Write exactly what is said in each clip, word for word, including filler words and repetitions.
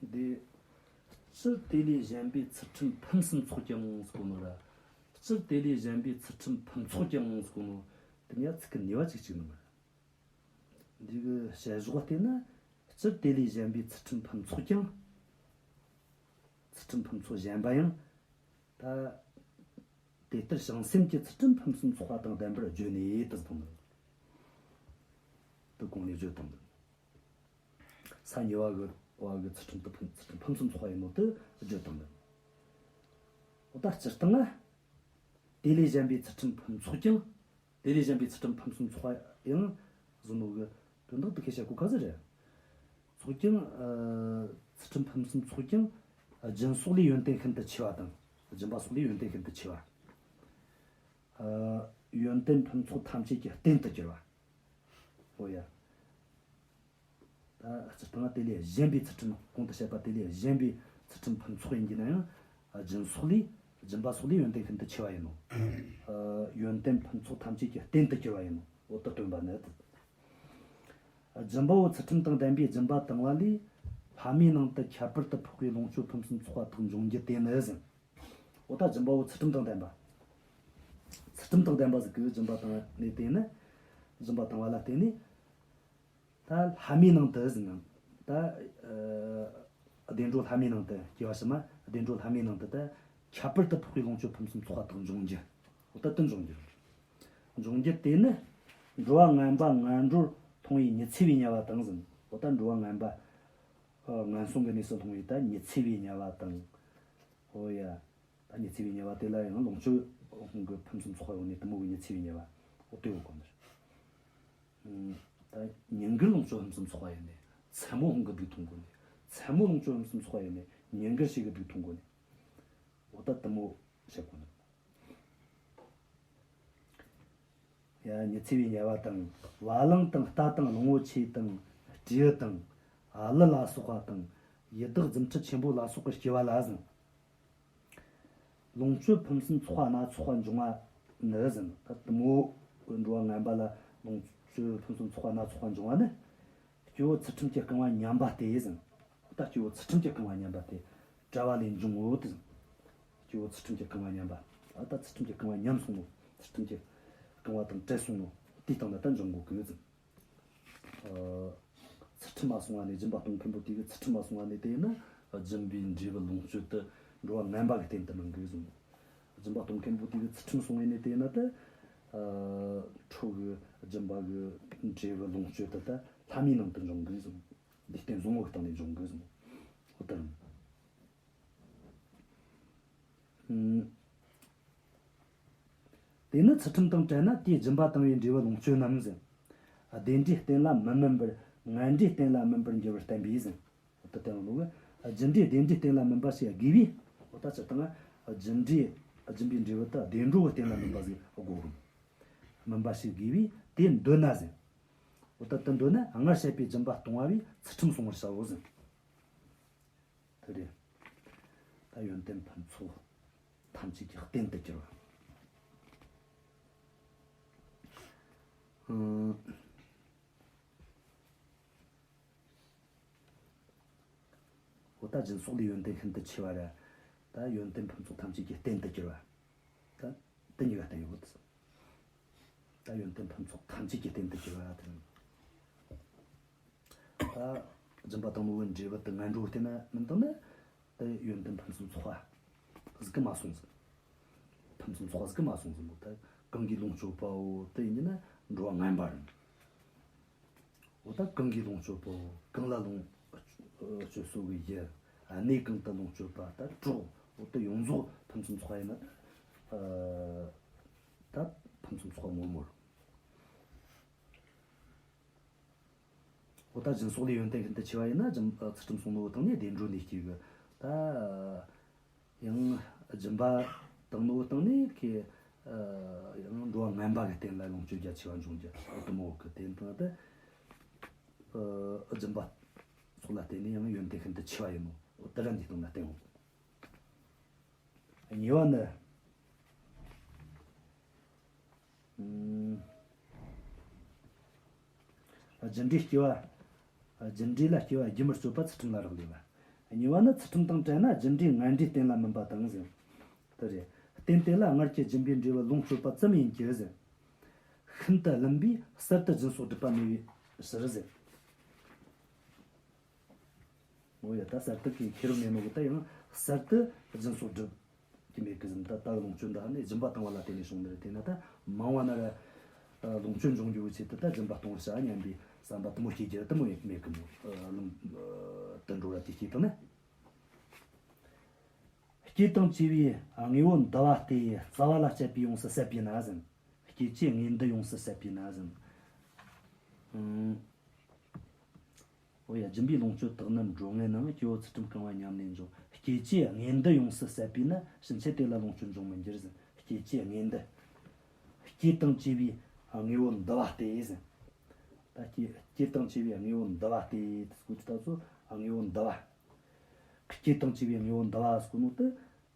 འདི། སྤྱིར་དེ་ལས་གཞན་པའི་ཚུལ་ཁྲིམས་ཕུན་སུམ་ཚོགས་ཀྱང་ཟེར་གོ་ནོ་ར། སྤྱིར་དེ་ལས་གཞན་པའི་ཚུལ་ཁྲིམས་ཕུན་ཚོགས་ཀྱང་ཟེར་གོ་ནོ། དེ་ནས་ཚིག་གི་ནུས་པ་ཅིག་ཅིག་ནི་མ་རེད། འདི་གི་བཤད་བཞག་བལྟས་ན། སྤྱིར་དེ་ལས་གཞན་པའི་ཚུལ་ཁྲིམས་ཕུན་ཚོགས་ཀྱང་། ཚུལ་ཁྲིམས་ཕུན་ཚོགས་གཞན་པ་ཡང་། ད། དེ་ལྟར་བྱང་སེམས་ཀྱི་ཚུལ་ཁྲིམས་ཕུན་སུམ་ཚོགས་པ་དང་ལྡན་པར་བརྗོད་ནས་དུ་དང་། དུ་གོང་ནས་བརྗོད་དང་། ས་གཉིས་པ་གི་བ་གི་ཚུལ་ཁྲིམས་དུ་ཕུན་ཚུལ་ཁྲིམས་ཕུན་སུམ་ཚོགས་པ་ཡིན་ནོ་དུ་བརྗོད་དང་། འོ་ད་སྤྱིར་བཏང་ན། དེ་ལས་གཞན་པའི་ཚུལ་ཁྲིམས་ཕུན་ཚོགས་ཀྱང་། དེ་ལས་གཞན་པའི་ཚུལ་ཁྲིམས་ཕུན་སུམ་ཚོགས་པ་ཡང་། ཟེར་ནོ་གི་དོན་དག་དེ་ཁས་བཤད་གོ་ག་ཟེར་རེད། ཚོགས་ཀྱང་། ཨ། ཚུལ་ཁྲིམས་ཕུན་སུམ་ཚོགས་ཀྱང་། ཨ། སྦྱིན་སོགས་ལས་ཡོན་ཏན་ཤིན་ཏུ་ཆེ་བ་དང་། སྦྱིན་པ་སོགས་ལས་ཡོན་ཏན་ཤིན་ཏུ་ཆེ་བ། ཨ། ཡོན་ཏན་ཕུན་ཚོགས་ཐམས་ཅད་ཀྱི་རྟེན་དུ་གྱུར་པ། འོ་ཡ། ད་སྤྱིར་བཏང་ན་དེ་ལས་གཞན་པའི་ཚུལ་ཁྲིམས། གོང་དུ་བཤད་པ་དེ་ལས་གཞན་པའི་ཚུལ་ཁྲིམས་ཕུན་ཚོགས་ཡིན་གྱི་ན་ཡང་། ཨ། སྦྱིན་སོགས་ལས། སྦྱིན་པ་སོགས་ལས་ཡོན་ཏན་ཤིན་ཏུ་ཆེ་བ་ཡིན་ནོ། ཨ། ཡོན་ཏན་ཕུན་ཚོགས་ཐམས་ཅད་ཀྱི་རྟེན་དུ་གྱུར་པ་ཡིན་ནོ། འོ་དེ་སྟོན་པ་ནི། སྦྱིན་པ་པོ་ཚུལ་ཁྲིམས་དང་ལྡན་པས་སྦྱིན་པ་བཏང་བ་ལས། ལྷ་མིའི་ནང་དུ་ཁྱད་པར་དུ་འཕགས་པའི་ལོངས་སྤྱོད་ཕུན་སུམ་ཚོགས་པ་དག་འབྱུང་རྒྱུ་དེ་ནི་ཟེར། འོ་ད་སྦྱིན་པ་པོ་ཚུལ་ཁྲིམས་དང་ལྡན་པ། ཚུལ་ཁྲིམས་དང་ལྡན་པ་ཟིག་གིས་སྦྱིན་པ་བཏང་ནས་བརྟེན་ནས། སྦྱིན་པ་བཏང་བ་ལ་བརྟེན་ནས། ད་ལྷ་མིའི་ནང་དུ་ཟེར་ན། ད། ཨ། བདེ་འགྲོ་ལྷ་མིའི་ནང་དུ། སྐྱེ་བ་ཕྱི་མ་བདེ་འགྲོ་ལྷ་མིའི་ནང་དུ་ད། ཁྱད་པར་དུ་འཕགས་པའི་ལོངས་སྤྱོད་ཕུན་སུམ་ཚོགས་པ་དག་འབྱུང་རྒྱུ། འོ་ད་དེ་འབྱུང་རྒྱུ། འབྱུང་རྒྱུ་དེ་ནི། འགྲོ་བ་ངན་པ་ངན་འགྲོར་ལྷུང་བའི་ཉི་ཚེ་བའི་དམྱལ་བ་དང་ཟེར། འོ་ད་འགྲོ་བ་ངན་པ། ཨ། ངན་སོང་གི་གནས་སུ་ལྷུང་བའི་ད་ཉི་ཚེ་བའི་དམྱལ་བ་དང་། འོ་ཡ། ད་ཉི་ཚེ་བའི་དམྱལ་བ་དེ་ལ་ཡང་ལོངས་སྤྱོད་ཧོན་གི་ཕུན་སུམ་ཚོགས་པ་ཡོང་ནས་དེ་མོ་གི་ཉི་ཚེ་བའི་དམྱལ་བ། འོ་དེ་འོ་གོ་ནི་རེད། ད་ཉིན་དཀར་ལོངས་སྤྱོད་ཕུན་སུམ་ཚོགས་པ་ཡོང་ནས་མཚན་མོ་ཧོན་གི་སྡུག་ཐོང་གོ་ནས། མཚན་མོ་ལོངས་སྤྱོད་ཕུན་སུམ་ཚོགས་པ་ཡོང་ནས་ཉིན་དཀར་ཞིག་གི་སྡུག་ཐོང་གོ་ནས། འོ་ད་དེ་མོ་བཤད་གོ་ནི། ཡ། ཉི་ཚེ་བའི་དམྱལ་བ་དང་། བ་ལང་དང་རྟ་དང་གླང་པོ་ཆེ་དང་སྤྲེའུ་དང་། ཨ། ཀླུ་ལ་སོགས་པ་དང་། ཡི་དྭགས་རྫུ་འཕྲུལ་ཆེན་པོ་ལ་སོགས་པར་སྐྱེ་བ་ལ་ཟེར། ལོངས་སྤྱོད་ཕུན་སུམ་ཚོགས་པ་སྣ་ཚོགས་པ་འབྱུང་བ་ནི་ཟེར། ད་དེ་མོ་འགྲོ་བ་ངན་པ་ལ་ལོངས་སྤྱོད་ཕུན་སུམ་ཚོགས་པ་སྣ་ཚོགས་པ་འབྱུང་བ་ནི། སྐྱེ་བོ་ཚུལ་ཁྲིམས་ཀྱིས་བཀང་བ་ཉམས་པ་སྟེ་ཟེར། ད་སྐྱེ་བོ་ཚུལ་ཁྲིམས་ཀྱིས་བཀང་བ་ཉམས་པ་སྟེ། བྲལ་བ་ལས་འབྱུང་ངོ་། དེ་ཟེར། སྐྱེ་བོ་ཚུལ་ཁྲིམས་ཀྱིས་བཀང་བ་ཉམས་པ། ད་ཚུལ་ཁྲིམས་ཀྱིས་བཀང་བ་ཉམས་སོང་ནོ། ཚུལ་ཁྲིམས་ཀྱིས་བཀང་བ་དང་བྲལ་སོང་ནོ། དེའི་སྟེང་ན་ད་འབྱུང་གོ་གི་ཟེར། ཨ། ཚུལ་ཁྲིམས་མ་བསྲུང་བ་ནས། སྦྱིན་པ་གཏོང་མཁན་པོ་དེ་གིས་ཚུལ་ཁྲིམས་མ་བསྲུང་བ་ནས་དེ་ཡིན་ན། སྦྱིན་པའི་འབྲས་བུ་ལོངས་སྤྱོད་དེ་འགྲོ་བ་ངན་པ་གི་རྟེན་དུ་མི་འགྱུར་ཟེར། སྦྱིན་པ་གཏོང་མཁན་པོ་དེ་གིས་ཚུལ་ཁྲིམས་བསྲུང་བས་ནས་དེ་ཡིན་ན་ད། ཨ། འཕྲོ་གི་སྦྱིན་པ་གི་འབྲས་བུ་ལོངས་སྤྱོད་དེ་ད་ལྷ་མིའི་ནང་དུ་འབྱུང་གི་ཟེར། འདི་རྟེན་བཟང་པོ་གི་སྟེང་ནས་འབྱུང་གི་ཟེར། འོ་ད། ཨུམ། དེ་ནི་ཚུལ་ཁྲིམས་དང་བྲལ་ན་དེས་སྦྱིན་པ་བཏང་བའི་འབྲས་བུ་ལོངས་སྤྱོད་རྣམས་ཟེར། བདེ་འབྲས་རྟེན་ལ་མི་སྨིན་པར་ངན་འབྲས་རྟེན་ལ་སྨིན་པར་འགྱུར་བར་བསྟན་པས་ཟེར། འོ་ད་བསྟན་ནོ་གི། རྒྱུ་འབྲས་བདེ་འབྲས་རྟེན་ལ་སྨིན་པ་ཞིག་དགོས་པས། འོ་ད་སྤྱིར་བཏང་རྒྱུ་འབྲས། སྦྱིན་པའི་འབྲས་བུ་དེ་བདེ་འགྲོ་གི་རྟེན་ལ་སྨིན་པ་ཟིག་དགོས་གི། སྨིན་པ་ཞིག་དགོས་པས་དེ་འདོད་ན་ཟེར། འོ་ད་དེ་འདོད་ན་སྔར་བཤད་པའི་སྦྱིན་པ་གཏོང་བ་བས་ཚུལ་ཁྲིམས་བསྲུང་བར་བྱའོ་ཟེར། དེ་རེད། ད་ཡོན་ཏན་ཕུན་ཚོགས་ཐམས་ཅད་ཀྱི་རྟེན་དུ་གྱུར་པ། ཨང་། འོ་ད་སྦྱིན་སོགས་ལས་ཡོན་ཏན་ཤིན་ཏུ་ཆེ་བ་ར། ད་ཡོན་ཏན་ཕུན་ཚོགས་ཐམས་ཅད་ཀྱི་རྟེན་དུ་གྱུར་པ། ད་དེ་གཉིས་ཀ་བསྟན་ཡོད། ད་ཡོན་ཏན་ཕུན་ཚོགས་ཐམས་ཅད་ཀྱི་རྟེན་དུ་གྱུར་པ་དེ། ད་སྦྱིན་པ་དང་ནོར་བུའི་འབྲས་བུ་དེ་ངན་འགྲོ་བསྟན་ན་མིན་དང་ན། དེ་ཡོན་ཏན་ཕུན་སུམ་ཚོགས་པ་ཟིག་གི་མ་སོང་ཟིག་ཕུན་སུམ་ཚོགས་པ་ཟིག་གི་མ་སོང་ཟིག་མོ། ད་གང་གིས་ལོངས་སྤྱོད་པའོ་དེ་ཡིན་ན་འགྲོ་བ་ངན་པ་རེད། འོ་ད་གང་གིས་ལོངས་སྤྱོད་པའོ། གང་ལ་ལོངས་སྤྱོད་སོ་གི་ཡུལ། གནས་གང་དུ་ལོངས་སྤྱོད་པ། ད་གྲོགས། འོ་ད་ཡོངས་རྫོགས་ཕུན་སུམ་ཚོགས་པ་ཡིན་ན་ད། ད་ཕུན་སུམ་ཚོགས་པ་ངོ་མ་རེད། འོ་ད་སྦྱིན་སོགས་ལས་ཡོན་ཏན་ཤིན་ཏུ་ཆེ་བ་ཡིན་ན། སྦྱིན། ཚུལ་ཁྲིམས་བསྲུང་ནོ་བོ་དང་ནི་བདེ་འགྲོ་ལས་སྐྱེ་གི། ད་ཡང་སྦྱིན་པ་བཏང་ནོ་བོ་དང་ནི་ཁེ། ཡང་འགྲོ་བ་ངན་པ་གི་རྟེན་ལ་ལོངས་སྤྱོད་རྒྱ་ཆེ་བ་འབྱུང་རྒྱུ། འོ་དེ་མོ་གི་རྟེན་དང་། ད་སྦྱིན་པ་སོགས་ལ་བརྟེན་ནས་ཡང་ཡོན་ཏན་ཤིན་ཏུ་ཆེ་བ་ཡིན་ནོ། འོ་དེ་ར་འདི་སྟེང་ལ་བསྟན་འོང་། གཉིས་པ་ནི། ཨུམ། རྒྱུ་འབྲས་སྐྱེ་བ། རྒྱུ་འབྲས་ལ་སྐྱེ་བ་རྒྱུན་མི་གཅོད་པ་ཚུལ་ཁྲིམས་ལ་རག་ལས་པ། གཉིས་པ་ནི། ཚུལ་ཁྲིམས་དང་བྲལ་ན་རྒྱུ་འབྲས་ངན་འབྲས་གཏན་ལ་མིན་པ་དང་ཟེར། དེ་རེད། རྟེན་དེ་ལ་སྔར་གྱི་སྦྱིན་པའི་འབྲས་བུ་ལོངས་སྤྱོད་པ་ཙམ་ཡིན་གྱི་ཟེར། ཤིན་ཏུ་བླུན་པས་གསར་དུ་སྦྱིན་སོགས་སྒྲུབ་པ་མེད་པའི་ཕྱིར་ཟེར། འོ་ཡ། ད་གསར་དུ་གི་ཁེ་རོ་མེད་ནོ་གི་ད་ཡང་གསར་དུ་སྦྱིན་སོགས་སྒྲུབ་ཀྱི་མེད་གི་ཟེར། ད་ལྟ་ལོངས་སྤྱོད་འདི་ནི་སྦྱིན་པ་བཏང་བ་ལ་བརྟེན་ནས་བྱུང་ནི་རེད། དེས་ན་ད་མང་བ་ན་ར་ལོངས་སྤྱོད་འབྱུང་རྒྱུ་གི་ཆེད་དུ་ད་སྦྱིན་པ་གཏོང་བར་བྱ་སྙམ་པའི་བསམ་པ་དེ་མོ་སྐྱེ་རྒྱུ་དེ་མོ་ཡང་མེད་གི་མོ། ཨ་ལམ་ཨ་དུད་འགྲོ་ར་དེ་སྐྱེ་དང་ན། སྐྱེད་དང་བཅས་པའི་དངོས་པོ་འདུ་བ་སྟེ། རྩ་བ་ལ་སྤྱད་པས་ཡོངས་སུ་ཟད་པས་ན་ཟེར། སྐྱེད་བྱེད་དངོས་འདུ་ཡོངས་སུ་ཟད་པས་ན་ཟེར། ཨང་། འོ་ཡ། སྦྱིན་པའི་ལོངས་སྤྱོད་དག་ནི་འགྲོ་ངེས་ནའང་། སྐྱེ་བོ་ཚུལ་ཁྲིམས་གང་བ་ཉམས་ནས་འབྱུང་། སྐྱེད་བྱེད་དངོས་འདུ་ཡོངས་སུ་ཟད་པས་ན། ཕྱིན་ཆད་དེ་ལ་ལོངས་སྤྱོད་འབྱུང་མི་འགྱུར་ཟེར། སྐྱེད་བྱེད་དངོས་འདུ། སྐྱེད་དང་བཅས་པའི་དངོས་པོ་འདུ་བ་སྟེ་ཟེར། ད་སྐྱེད་སྐྱེད་དང་བཅས་པའི་དངོས་པོ་འདུ་བ་སྟེ། དེ་སྐོར་གྱི་ད་ཚོ་དངོས་པོ་འདུ་བ། སྐྱེད་དང་བཅས་པའི་དངོས་པོ་འདུ་བ་ཟེར་གོ་ནོ་དེ།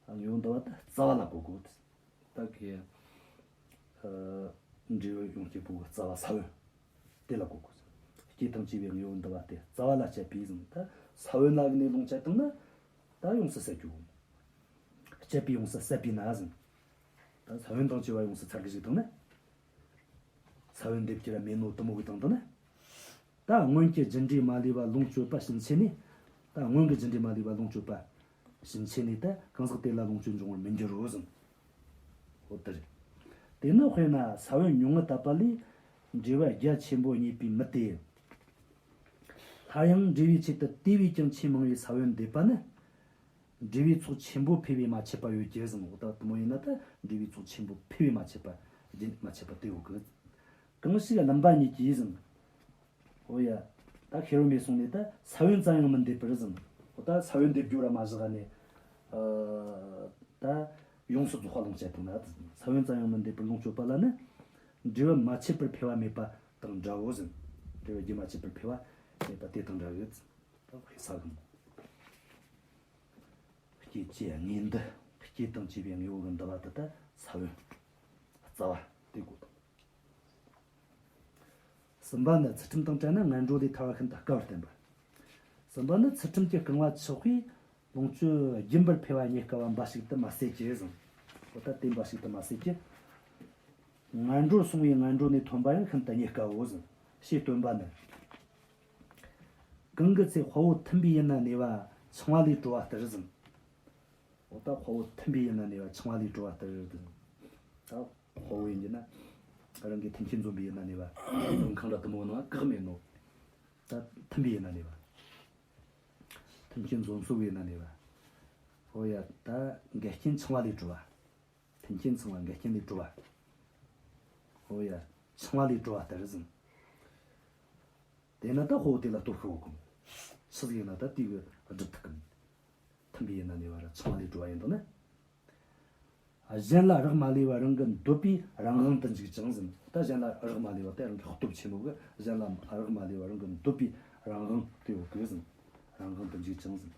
དངོས་པོ་འདུ་བ་དེ་རྩ་བ་ལ་གོ་དགོས། ད་གི་ཨ་འབྲས་བུ་ཡོངས་སྐྱེད་པོ་གི་རྩ་བ་ས་བོན་དེ་ལ་གོ་དགོས། སྐྱེད་དང་བཅས་པའི་དངོས་པོ་འདུ་བ་སྟེ། རྩ་བ་ལ་སྤྱད་པས་ཟེར། ད་ས་བོན་ལ་གི་ནས་ལོངས་སྤྱད་བཏང་ན་ད་ཡོངས་སུ་ཟད་རྒྱུ། སྤྱད་པས་ཡོངས་སུ་ཟད་པས་ན་ཟེར། ད་ས་བོན་དང་བཅས་པ་ཡོངས་སུ་ཚར་གི་ཞིག་བཏང་ན། ས་བོན་འདེབས་རྒྱུ་ར་མེད་ནོ་དེ་མོ་གི་བཏང་བཏང་ན། ད་སྔོན་གྱི་རྒྱུ་འབྲས་མ་ལུས་པ་ལོངས་སྤྱོད་པ་ཕྱིན་ཆད་ནས། ད་སྔོན་གྱི་རྒྱུ་འབྲས་མ་ལུས་པ་ལོངས་སྤྱོད་པ་ཕྱིན་ཆད་ནས་ད་གང་ཟག་དེ་ལ་ལོངས་སྤྱོད་འབྱུང་བར་མི་འགྱུར་རོ་ཟེར། འོ་དེ་རེད། དེ་ནི་དཔེར་ན་ས་བོན་ཉུང་ངུ་བཏབ་པ་ལས་འབྲས་བུ་རྒྱ་ཆེན་པོ་རྙེད་པའི་མི་དེ། སླར་ཡང་འབྲས་བུའི་ཆེད་དུ་དེ་བས་ཀྱང་ཆེས་མང་བའི་ས་བོན་འདེབས་པ་ནི། འབྲས་བུའི་ཚོགས་ཆེན་པོ་འཕེལ་བས་མ་ཆད་པ་ཡོད་ཀྱི་ཟེར། འོ་ད་དེ་མོ་ཡིན་ན་ད་འབྲས་བུའི་ཚོགས་ཆེན་པོ་འཕེལ་བས་མ་ཆད་པ། རྒྱུན་མ་ཆད་པ་དེ་ཡོད་གི། གང་ཞིག་བླུན་པ་ཉིད་ཀྱིས་ཟེར། འོ་ཡ། ད་ཤེས་རོ་མེད་སོང་ནས་ད་ས་བོན་ཙམ་ཡང་མི་འདེབས་པར་ཟེར། འོ་ད་ས་བོན་འདེབས་རྒྱུ་ར་མ་བཞག་ནས། ཨ་ད་ཡོངས་སུ་རྫོགས་པ་ལོངས་སྤྱད་བཏང་ན། ས་བོན་ཙམ་ཡང་མི་འདེབས་པར་ལོངས་སྤྱོད་པ་ལ་ནི། འབྲས་བུ་མ་ཆད་པར་འཕེལ་བ་མེད་པ་དང་འདྲའོ་ཟེར། འབྲས་བུ་རྒྱུན་མ་ཆད་པར་འཕེལ་བ་མེད་པ་དེ་དང་འདྲ་གི། ད་དཔེ་ས་གི་མོ། སྐྱེད་བྱེད་དངོས་འདུ། སྐྱེད་དང་བཅས་པའི་དངོས་པོ་གི་འདུ་བ་དེ་ད་ས་བོན། རྩ་བ་དེ་གོ་དང་། གསུམ་པ་ནི། ཚུལ་ཁྲིམས་དང་བྲལ་ན་ངན་འགྲོ་ལས་ཐར་བ་ཤིན་ཏུ་དཀའ་བར་བསྟན་པ། གསུམ་པ་ནི། ཚུལ་ཁྲིམས་ཀྱིས་བསྐང་བ་ཆགས་པས་ལོངས་སྤྱོད་རྒྱུན་པར་འཕེལ་བ་རྙེད་དཀའ་བ་འབའ་ཞིག་ཏུ་མ་ཟད་ཀྱི་ཟེར། འོ་ད་དེ་འབའ་ཞིག་ཏུ་མ་ཟད་ཀྱི། ངན་འགྲོར་སོང་བའི་ངན་འགྲོ་ནས་ཐོན་པ་ཡང་ཤིན་ཏུ་རྙེད་དཀའོ་ཟེར། ཞེས་སྟོན་པ་ནི། གང་གི་ཚེ་དཔའ་བོ་ཐུམ་པའི་ཡུལ་ན་གནས་པ་ཆང་བ་ལས་གྲོལ་བ་ལྟར་ཟེར། འོ་ད་དཔའ་བོ་ཐུམ་པའི་ཡུལ་ན་གནས་པ་ཆང་བ་ལས་གྲོལ་བ་ལྟར་ཟེར། ད་དཔའ་བོ་ཡིན་གྱི་ན་རང་གི་ཐེམ་སྐས་འཛོམས་པའི་ཡུལ་ན་གནས་པ། འཛོམས་ཁང་ར་དེ་མོ་ནང་བཀག་མེད་ནོ། ད་ཐུམ་པའི་ཡུལ་ན་གནས་པ། ཐེམ་སྐས་འཛོམས་སོ་བའི་ཡུལ་ན་གནས་པ། འོ་ཡ། ད་འགལ་རྐྱེན་ཆང་བ་ལས་གྲོལ་བ། ཐེམ་སྐས་ཚང་བ་འགལ་རྐྱེན་ལས་གྲོལ་བ། འོ་ཡ། ཆང་བ་ལས་གྲོལ་བ་ལྟར་ཟེར། དེས་ན་ད་དཔའ་བོ་དེ་ལ་སྟོབས་ཤུགས་ཡོད་གི། སུ་ཟིག་ཡིན་ན་ད་དེ་གིས་སྒྲུབ་ཐུབ་གི། ཐུམ་པའི་ཡུལ་ན་གནས་པ་ར་ཆང་བ་ལས་གྲོལ་བ་ཡིན་དོ་ན། གཞན་ལ་རག་མ་ལས་པ་རང་གི་འདོད་པའི་རང་དབང་དུ་འཇུག་ཅིང་ཟེར། ད་གཞན་ལ་རག་མ་ལས་པ་དེ་རང་གི་སྟོབས་ཆེན་པོ་གིས་གཞན་ལ་རག་མ་ལས་པ་རང་གི་འདོད་པའི་རང་དབང་དུ་ཡོད་གི་ཟེར། རང་དབང་དུ་འཇུག་ཅིང་ཟེར།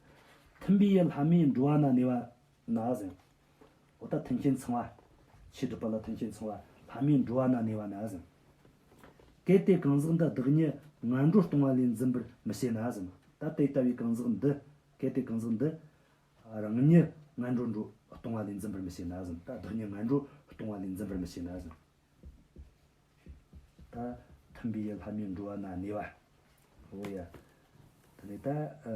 ཐུམ་པའི་ཡུལ་ལྷ་མིན་འགྲོ་བ་ན་གནས་པ། ན་ཟེར། འོ་ད་ཐེམ་སྐས་ཚང་བ། ཆོས་སྒྲུབ་པ་ལ་ཐེམ་སྐས་ཚང་བ་ལྷ་མིན་འགྲོ་བ་ན་གནས་པ་ན་ཟེར། གལ་ཏེ་གང་ཟག་འདི་བདག་ཉིད་ངན་འགྲོར་ལྟུང་བ་ལས་འཛིན་པར་མི་བྱེད་ན་ཟེར། ད་དེ་ལྟ་བུའི་གང་ཟག་འདི། གལ་ཏེ་གང་ཟག་འདི། རང་ཉིད་ངན་འགྲོར་འགྲོ་ལྟུང་བ་ལས་འཛིན་པར་མི་བྱེད་ན་ཟེར། ད་བདག་ཉིད་ངན་འགྲོར་ལྟུང་བ་ལས་འཛིན་པར་མི་བྱེད་ན་ཟེར། ད་ཐུམ་པའི་ཡུལ་ལྷ་མིན་འགྲོ་བ་ན་གནས་པ། འོ་ཡ། དེ་ནས་ད་ཨ་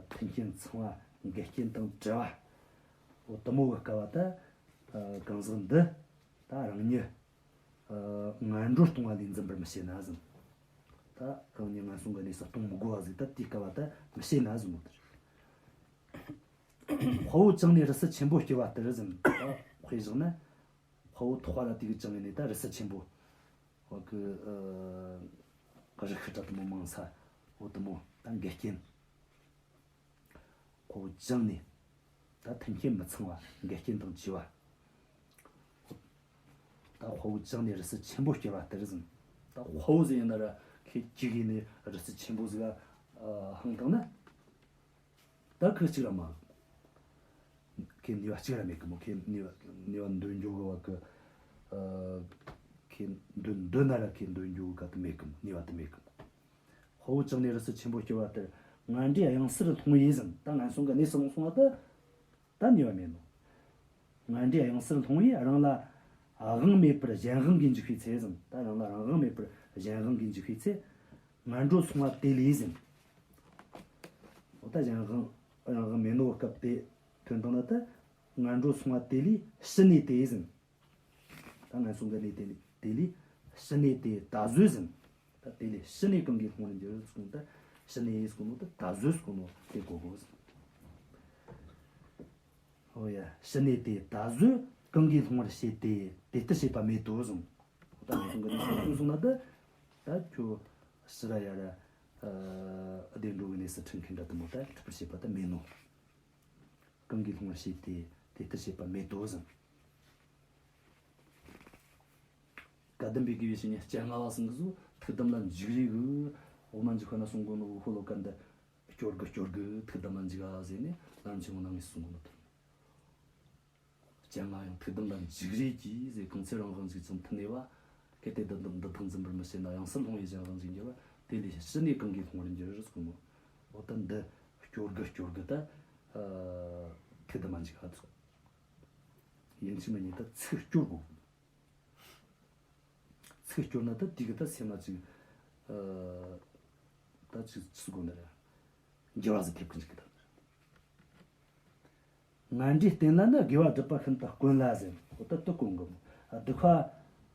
ཐེམ་སྐས་ཚང་བ་འགལ་རྐྱེན་དང་བྲལ་བ། འོ་དེ་མོ་གི་སྐབས་བ་ད་ཨ་གང་ཟག་འདི་ད་རང་ཉིད་ཨ་ངན་འགྲོར་ལྟུང་བ་ལས་འཛིན་པར་མི་བྱེད་ན་ཟེར། ད་རང་ཉིད་ངན་སོང་གི་གནས་སུ་ལྟུང་མི་དགོས་པ་ཟིག་ད་དེའི་སྐབས་བ་ད་མི་བྱེད་ན་ཟེར་མོ་དེ་རེད། དཔའ་བོ་བཅིངས་ནས་རི་སུལ་ཆེན་པོ་སྐྱེལ་བ་ལྟར་ཟེར། ད་དཔེ་བཞག་ན། དཔའ་བོ་ཐོག་པ་ར་དེ་གི་བཅིངས་ནས་ད་རི་སུལ་ཆེན་པོ། འོ་གི་ཨ་རི་ཤི་ཏྲ་དེ་མོ་མང་ས། འོ་དེ་མོ་ད་འགལ་རྐྱེན། དཔའ་བོ་བཅིངས་ནས། ད་ཐེམ་སྐས་མི་ཚང་བ་འགལ་རྐྱེན་དང་བཅས་པ། ད་དཔའ་བོ་བཅིངས་ནས་རི་སུལ་ཆེན་པོ་སྐྱེལ་བ་ལྟར་ཟེར། ད་དཔའ་བོ་ཟེར་ཡིན་ན་ར་ཁྱེད་གཅིག་ཡིན་ནས་རི་སུལ་ཆེན་པོ་ཟིག་ཨ་འཕངས་བཏང་ན། ད་ཁོ་གཅིག་ར་མ། ཁོ་ནུས་པ་གཅིག་ར་མེད་གི་མོ། ཁོ་ནུས་པ་ནུས་པ་འདོན་རྒྱུ་གི་བ་གི། ཨ་ཁོ་འདོན་འདོན་ན་ར་ཁོ་འདོན་རྒྱུ་གི་ག་དུ་མེད་གི་མོ། ནུས་པ་དུ་མེད་གི་མོ། དཔའ་བོ་བཅིངས་ནས་རི་སུལ་ཆེན་པོ་སྐྱེལ་བ་ལྟར། ངན་འབྲས་གཡེང་སར་ལྷུང་བས་ཟིན། ད་ངན་སོང་གི་གནས་སུ་ལྷུང་སོང་བ་ད། ད་ནུས་པ་མེད་ནོ། ངན་འབྲས་གཡེང་སར་ལྷུང་བས་རང་ལ་དབང་མེད་པར་གཞན་དབང་གིས་འཇིག་པའི་ཚེ་ཟིན། ད་རང་ལ་རང་དབང་མེད་པར་གཞན་དབང་གིས་འཇིག་པའི་ཚེ། ངན་འགྲོར་སོང་བ་དེ་ལས་ཟིན། འོ་ད་གཞན་དབང་རང་དབང་མེད་ནོ་སྐབས་དེ་ཐོན་བཏང་ན་ད། ངན་འགྲོར་སོང་བ་དེ་ལས་ཕྱི་ནས་དེ་ཟིན། ད་ངན་སོང་གི་གནས་དེ་ལས་དེ་ལས་ཕྱི་ནས་དེ་ད་གཟོད་ཟིན། ད་དེ་ལས་ཕྱི་ནས་གང་གིས་ལྷུང་བར་འགྱུར་ཟེར་གོ་ནོ་ད། ཕྱི་ནས་ཟེར་གོ་ནོ་ད་ད་གཟོད་ཟེར་གོ་ནོ་དེ་གོ་དགོས་ཟིན། ཨོ་ཡ། ཕྱི་ནས་དེ་ད་གཟོད་གང་གིས་ལྷུང་བར་བྱེད་དེ། དེ་ལྟར་བྱེད་པ་མེད་དོ་ཟིན། ད་ངན་སོང་གི་གནས་སུ་ཐོན་སོང་ན་ད། ད་ཁྱོད་ཕྱི་ར་ཡ་ར། ཨ། བདེ་འགྲོ་གི་གནས་སུ་ཁྲིད་མཁན་འདྲ་དུ་མོ་ད་ཁྲིད་པར་བྱེད་པ་ད་མེད་ནོ། གང་གིས་ལྷུང་བར་བྱེད་དེ། དེ་ལྟར་བྱེད་པ་མེད་དོ་ཟིན། བཀའ་གདམས་པའི་དགེ་བའི་བཤེས་གཉེན་སྤྱན་སྔ་བ་ཟིན་གི་ཟུ་ཐུགས་དམ་ལ་འཇུག་རེ་གི། འོག་མ་འཇུག་ཁ་ན་གསུང་གོ་ནོ་ཧོ་ལོ་ཀ་འདི་སྐྱོར་གི་སྐྱོར་གི་ཐུགས་དམ་ལ་འཇུག་ཨ་ཟེར་ནས་ལམ་ཆེན་མོ་ནང་ནས་གསུང་གོ་ནོ་དང་། སྤྱན་སྔ་ཡང་ཐུགས་དམ་ལ་འཇུག་རེ་གི་ཟེར། གང་ཚེ་རང་དབང་འཇུག་ཅིང་མཐུན་ནས་པ། གལ་ཏེ་འདི་དམ་འདི་དག་འཛིན་པར་མི་བྱེད་ན། གཡེང་སར་ལྷུང་བས་གཞན་དབང་གིས་འཇིག་པ། དེ་ལས་ཕྱི་ནས་གང་གིས་ལྷུང་བར་འགྱུར་ཟེར་གོ་ནོ། འོ་ད་འདི་སྐྱོར་གི་སྐྱོར་གི་ད། ཨ། ཐུགས་དམ་ལ་འཇུག་ཨ་ཟེར། ཡིན་གཅིག་མིན་གཉིས་ད་ཚིག་སྐྱོར་དགོས། ཚིག་སྐྱོར་ན་ད་དེ་གི་ད་སེམས་ལ་ཅིག་ཨ། ད་ཅིག་ཅི་དགོས་ན་ར། འགྱུར་བ་ཟིག་ཐེབས་ཀི་འཇུག་གི་ད། ངན་འབྲས་བསྟེན་ལ་ནི་དགེ་བ་སྒྲུབ་པ་ཤིན་ཏུ་དཀོན་ལ་ཟེར། འོ་ད་དུ་དཀོན་གི་མོ། སྡིག་པ་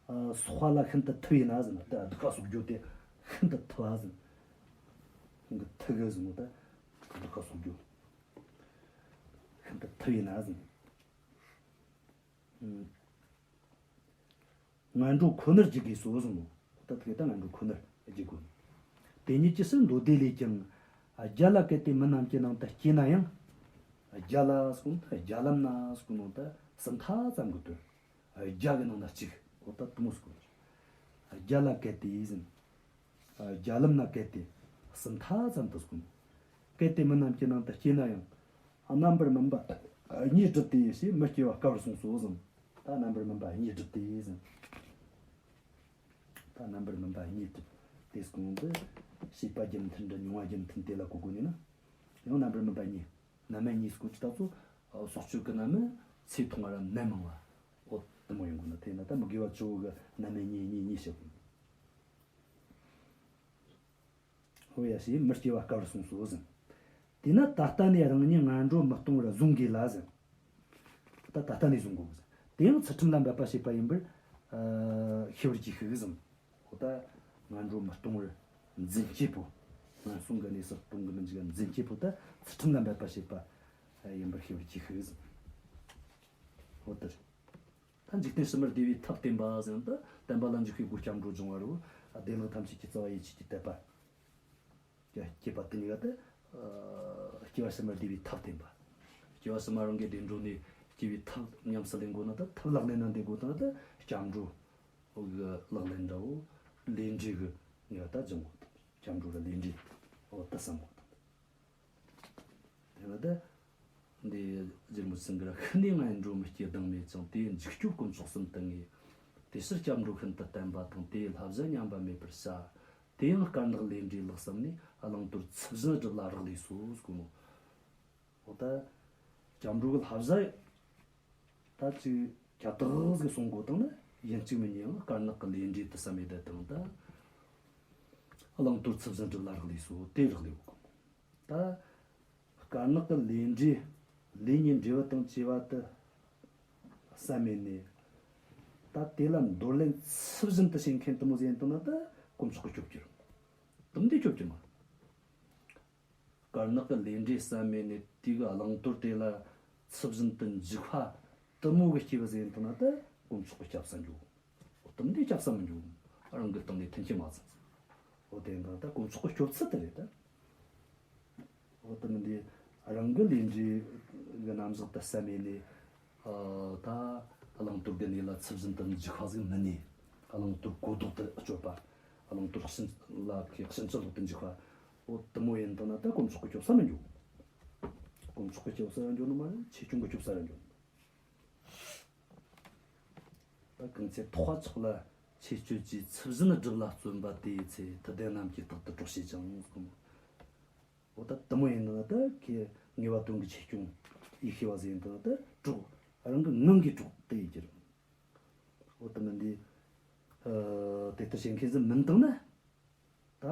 ཨ། གསོག་པ་ལ་ཤིན་ཏུ་ཐུབ་ཡིན་ན་ཟེར་ན། ད་སྡིག་པ་གསོག་རྒྱུ་དེ་ཤིན་ཏུ་ཐུབ་པ་ཟེར། ཤིན་ཏུ་ཐུབ་གི་ཟེར་མོ། ད་སྡིག་པ་གསོག་རྒྱུ་ཤིན་ཏུ་ཐུབ་ཡིན་ན་ཟེར། ངན་འགྲོ་ཁོ་ནར་འཇུག་དགོས་སོ་གསུངས་ནོ། ད་དེ་ད་ངན་འགྲོ་ཁོ་ནར་འཇུག་དགོས། དེ་ཉིད་ཀྱི་ཕྱིར་མདོ་སྡེ་ལས་ཀྱང་། བརྒྱ་ལ་གལ་ཏེ་མི་རྣམས་ཀྱི་ནང་དུ་སྐྱེས་ན་ཡང་། བརྒྱ་ལ་གསུངས། བརྒྱ་ལམ་ན་གསུངས་ནོ་ད་སུམ་མཐའ་ཙམ་གྱི་དོན། བརྒྱ་གི་ནང་ན་གཅིག་འོ་ད་དུ་མོ་གསུངས། བརྒྱ་ལ་གལ་ཏེ་ཟིན། བརྒྱ་ལམ་ན་གལ་ཏེ་སུམ་མཐའ་ཙམ་དུ་གསུངས། གལ་ཏེ་མི་རྣམས་ཀྱི་ནང་དུ་སྐྱེས་ན་ཡང་། རྣམ་པར་སྨིན་པ་གཉིས་བསྒྲུབས་ཏེ་ཞེས་མི་སྐྱེ་བ་དཀའ་བར་གསུངས་སོ་ཟིན། ད་རྣམ་པར་སྨིན་པ་གཉིས་བསྒྲུབས་ཏེ་ཟིན། ད་རྣམ་པར་སྨིན་པ་གཉིས་བསྒྲུབས་ཏེ་གསུངས་ཏེ། བྱས་པ་རྒྱུ་མཐུན་འདྲ་མྱོང་བ་རྒྱུ་མཐུན་དེ་ལ་གོ་དགོས་ནས་ན། ཡང་རྣམ་པར་སྨིན་པ་གཉིས། རྣམ་སྨིན་གཉིས་སྐོར་གྱི་ད་ཚོ། སྲོག་གཅོད་ཀྱི་རྣམ་སྨིན་ཚེ་ཐུང་བ་ར་ནད་མང་བ། འོ་དུ་མོ་ཡོང་དགོས་ན་དེ་ན་ད་མི་དགེ་བ་བཅུ་གི་རྣམ་སྨིན་གཉིས་གཉིས་གཉིས་བྱེད་དགོས། ཧོ་ཡ་ཞེས་མི་སྐྱེ་བ་དཀའ་བར་གསུངས་སོ་ཟིན། དེས་ན་ད་ལྟ་ནས་རང་ཉིད་ངན་འགྲོར་མི་ལྟུང་བར་བཟུང་དགོས་ལ་ཟིན། ད་ད་ལྟ་ནས་བཟུང་དགོས་ཟིན། དེ་ཡང་ཚུལ་ཁྲིམས་ལ་འབད་པ་བྱེད་པ་ཡིན་པར། ཨ། ཤེས་པར་གྱིས་ཤིག་ཟིན། འོ་ད་ངན་འགྲོར་མི་ལྟུང་བར་འཛིན་སྤྱད་པོ། ངན་སོང་གི་གནས་སུ་ལྟུང་གི་མི་འཇུག་འཛིན་སྤྱད་པོ་ད་ཚུལ་ཁྲིམས་ལ་འབད་པ་བྱེད་པ་ཡིན་པར་ཤེས་པར་གྱིས་ཤིག་ཟིན། འོ་ད་རེད། ད་འཇིག་རྟེན་ཕྱི་མར་བདེ་བའི་ཐབས་བསྟན་པ་ཟེར་ན་ད་བསྟན་པ་ལ་འཇུག་པའི་སྒོ་སྐྱབས་འགྲོ་སྦྱོང་བ་རུ། བདེ་བླག་ཐམས་ཅད་ཀྱི་རྩ་བ་ཡིད་ཆེས་ཀྱི་དད་པ། སྐྱེས་པ་དེ་གཉིས་ཀ་དེ། སྐྱེ་བ་ཕྱི་མར་བདེ་བའི་ཐབས་བསྟན་པ། སྐྱེ་བ་ཕྱི་མ་རང་གི་བདེ་འགྲོ་ནས་སྐྱེ་བའི་ཐབས་ཉམས་སུ་ལེན་དགོས་ན་ད་ཐབས་ལག་ལེན་ན་འདི་དགོས་དང་ད་སྐྱབས་འགྲོ་གི་ལག་ལེན་འདྲ་བོ། ལས་འབྲས་གི་ངེས་པ་ད་སྦྱང་དགོས་དང་། སྐྱབས་འགྲོ་ལ་ལས་འབྲས་འོ་ད་བསམ་དགོས་དང་། དེ་ལ་ད། འདི་རྗེ་རིན་པོ་ཆེ་གིས་ར། ཤི་ནས་ངན་འགྲོར་མི་སྐྱེ་གདེང་མེད་ཅིང་། དེའི་འཇིགས་སྐྱོབ་དཀོན་མཆོག་གསུམ་དུ་ངེས། དེ་ཕྱིར་སྐྱབས་འགྲོ་ཤིན་ཏུ་བརྟན་པ་དང་། དེའི་བསླབ་བྱ་ཉམས་པ་མེད་པར་བྱ། དེ་ཡང་དཀར་ནག་ལས་འབྲས་ལེགས་བསམ་ནས། བླང་དོར་ཚུལ་བཞིན་སྒྲུབ་ལ་རག་ལས་སོ་ཟེར་གོ་ནོ། འོ་ད། སྐྱབས་འགྲོ་གི་བསླབ་བྱ་ད་ཅིག་ཁྱབ་བདག་ཟིག་གསུང་དགོས་དང་ན། ཡིན་གཅིག་མིན་གཉིས་ཡང་དཀར་ནག་གི་ལས་འབྲས་དེ་བསམ་ཡས་བསྡད་དང་ད། བླང་དོར་ཚུལ་བཞིན་སྒྲུབ་ལ་རག་ལས་སོ། དེ་རག་ལས་གོ། ད་དཀར་ནག་གི་ལས་འབྲས། ལས་གཉིས་འབྲས་བུ་དང་བཅས་པ་དེ་བསམ་མེད་ནས། ད་དེ་ལ་འདོར་ལེན་ཚུལ་བཞིན་དུ་བྱེད་མཁན་དེ་མོ་ཟིག་ཡིན་དང་ན་ད་དཀོན་མཆོག་གིས་སྐྱོབ་རྒྱུ་རེད། དེ་མོ་དེ་སྐྱོབ་རྒྱུ་མ་རེད། དཀར་ནག་གི་ལས་འབྲས་བསམ་མེད་ནས་དེ་གི་བླང་དོར་དེ་ལ་ཚུལ་བཞིན་དུ་འཇུག་པ་དེ་མོ་གི་སྐྱེས་པ་ཟིག་ཡིན་དང་ན་ད་དཀོན་མཆོག་གིས་སྐྱོབ་ས་འགྱོ། འོ་དེ་མོ་དེ་སྐྱོབ་ས་མི་འགྱོ། རང་གི་སྟེང་ནས་མཐུན་རྐྱེན་མ་ཚང་། འོ་དེ་འདྲ་ད་དཀོན་མཆོག་གི་སྐྱོབ་ཚུལ་དེ་རེད་ད། འོ་དེ་མིན་དེ་རང་གི་ལས་འབྲས་གི་རྣམ་གཞག་དེ་བསམ་མེད་ནས། ཨ། ད་བླང་དོར་གི་གནས་ལ་ཚུལ་བཞིན་དུ་འཇུག་པ་ཟིག་མིན་ནས། བླང་དོར་གོ་ལྡོག་ཏུ་སྤྱོད་པ། བླང་དོར་ཕྱིན་ལ་ཕྱིན་ཅི་ལོག་ཏུ་འཇུག་པ། འོ་དེ་མོ་ཡིན་དང་ན་ད་དཀོན་མཆོག་གིས་སྐྱོབ་ས་མི་འགྱོ། དཀོན་མཆོག་གིས་སྐྱོབ་ས་ར་འགྱོ་ནི་མ་རེད། ཆེ་ཆུང་གིས་སྐྱོབ་ས་ར་འགྱོ་ནི། ད་གང་ཚེ་ཐོགས་པ་ཆོག་ལ་ཆེ་སྤྱོད་ཀྱི་ཚུལ་བཞིན་སྒྲུབ་ལ་བརྩོན་པ་དེའི་ཚེ། མཐུ་ལྡན་རྣམས་ཀྱིས་རྟག་ཏུ་གྲོགས་བྱེད་ཅིང་གསུངས། འོ་ད་དེ་མོ་ཡིན་ན་ད་ཁྱེད་ངེས་པ་དོན་གྱི་ཆོས་སྐྱོང་ཡེ་ཤེས་པ་ཟིག་ཡིན་ན་ད་གྲོགས་རང་གི་ངང་གིས་གྲོགས་དེ་ཡིན་གྱི་རེད། འོ་དེ་མིན་དེ། ཨ། དེ་ལྟར་བྱེད་མཁན་ཟིག་མིན་བཏང་ན། ད་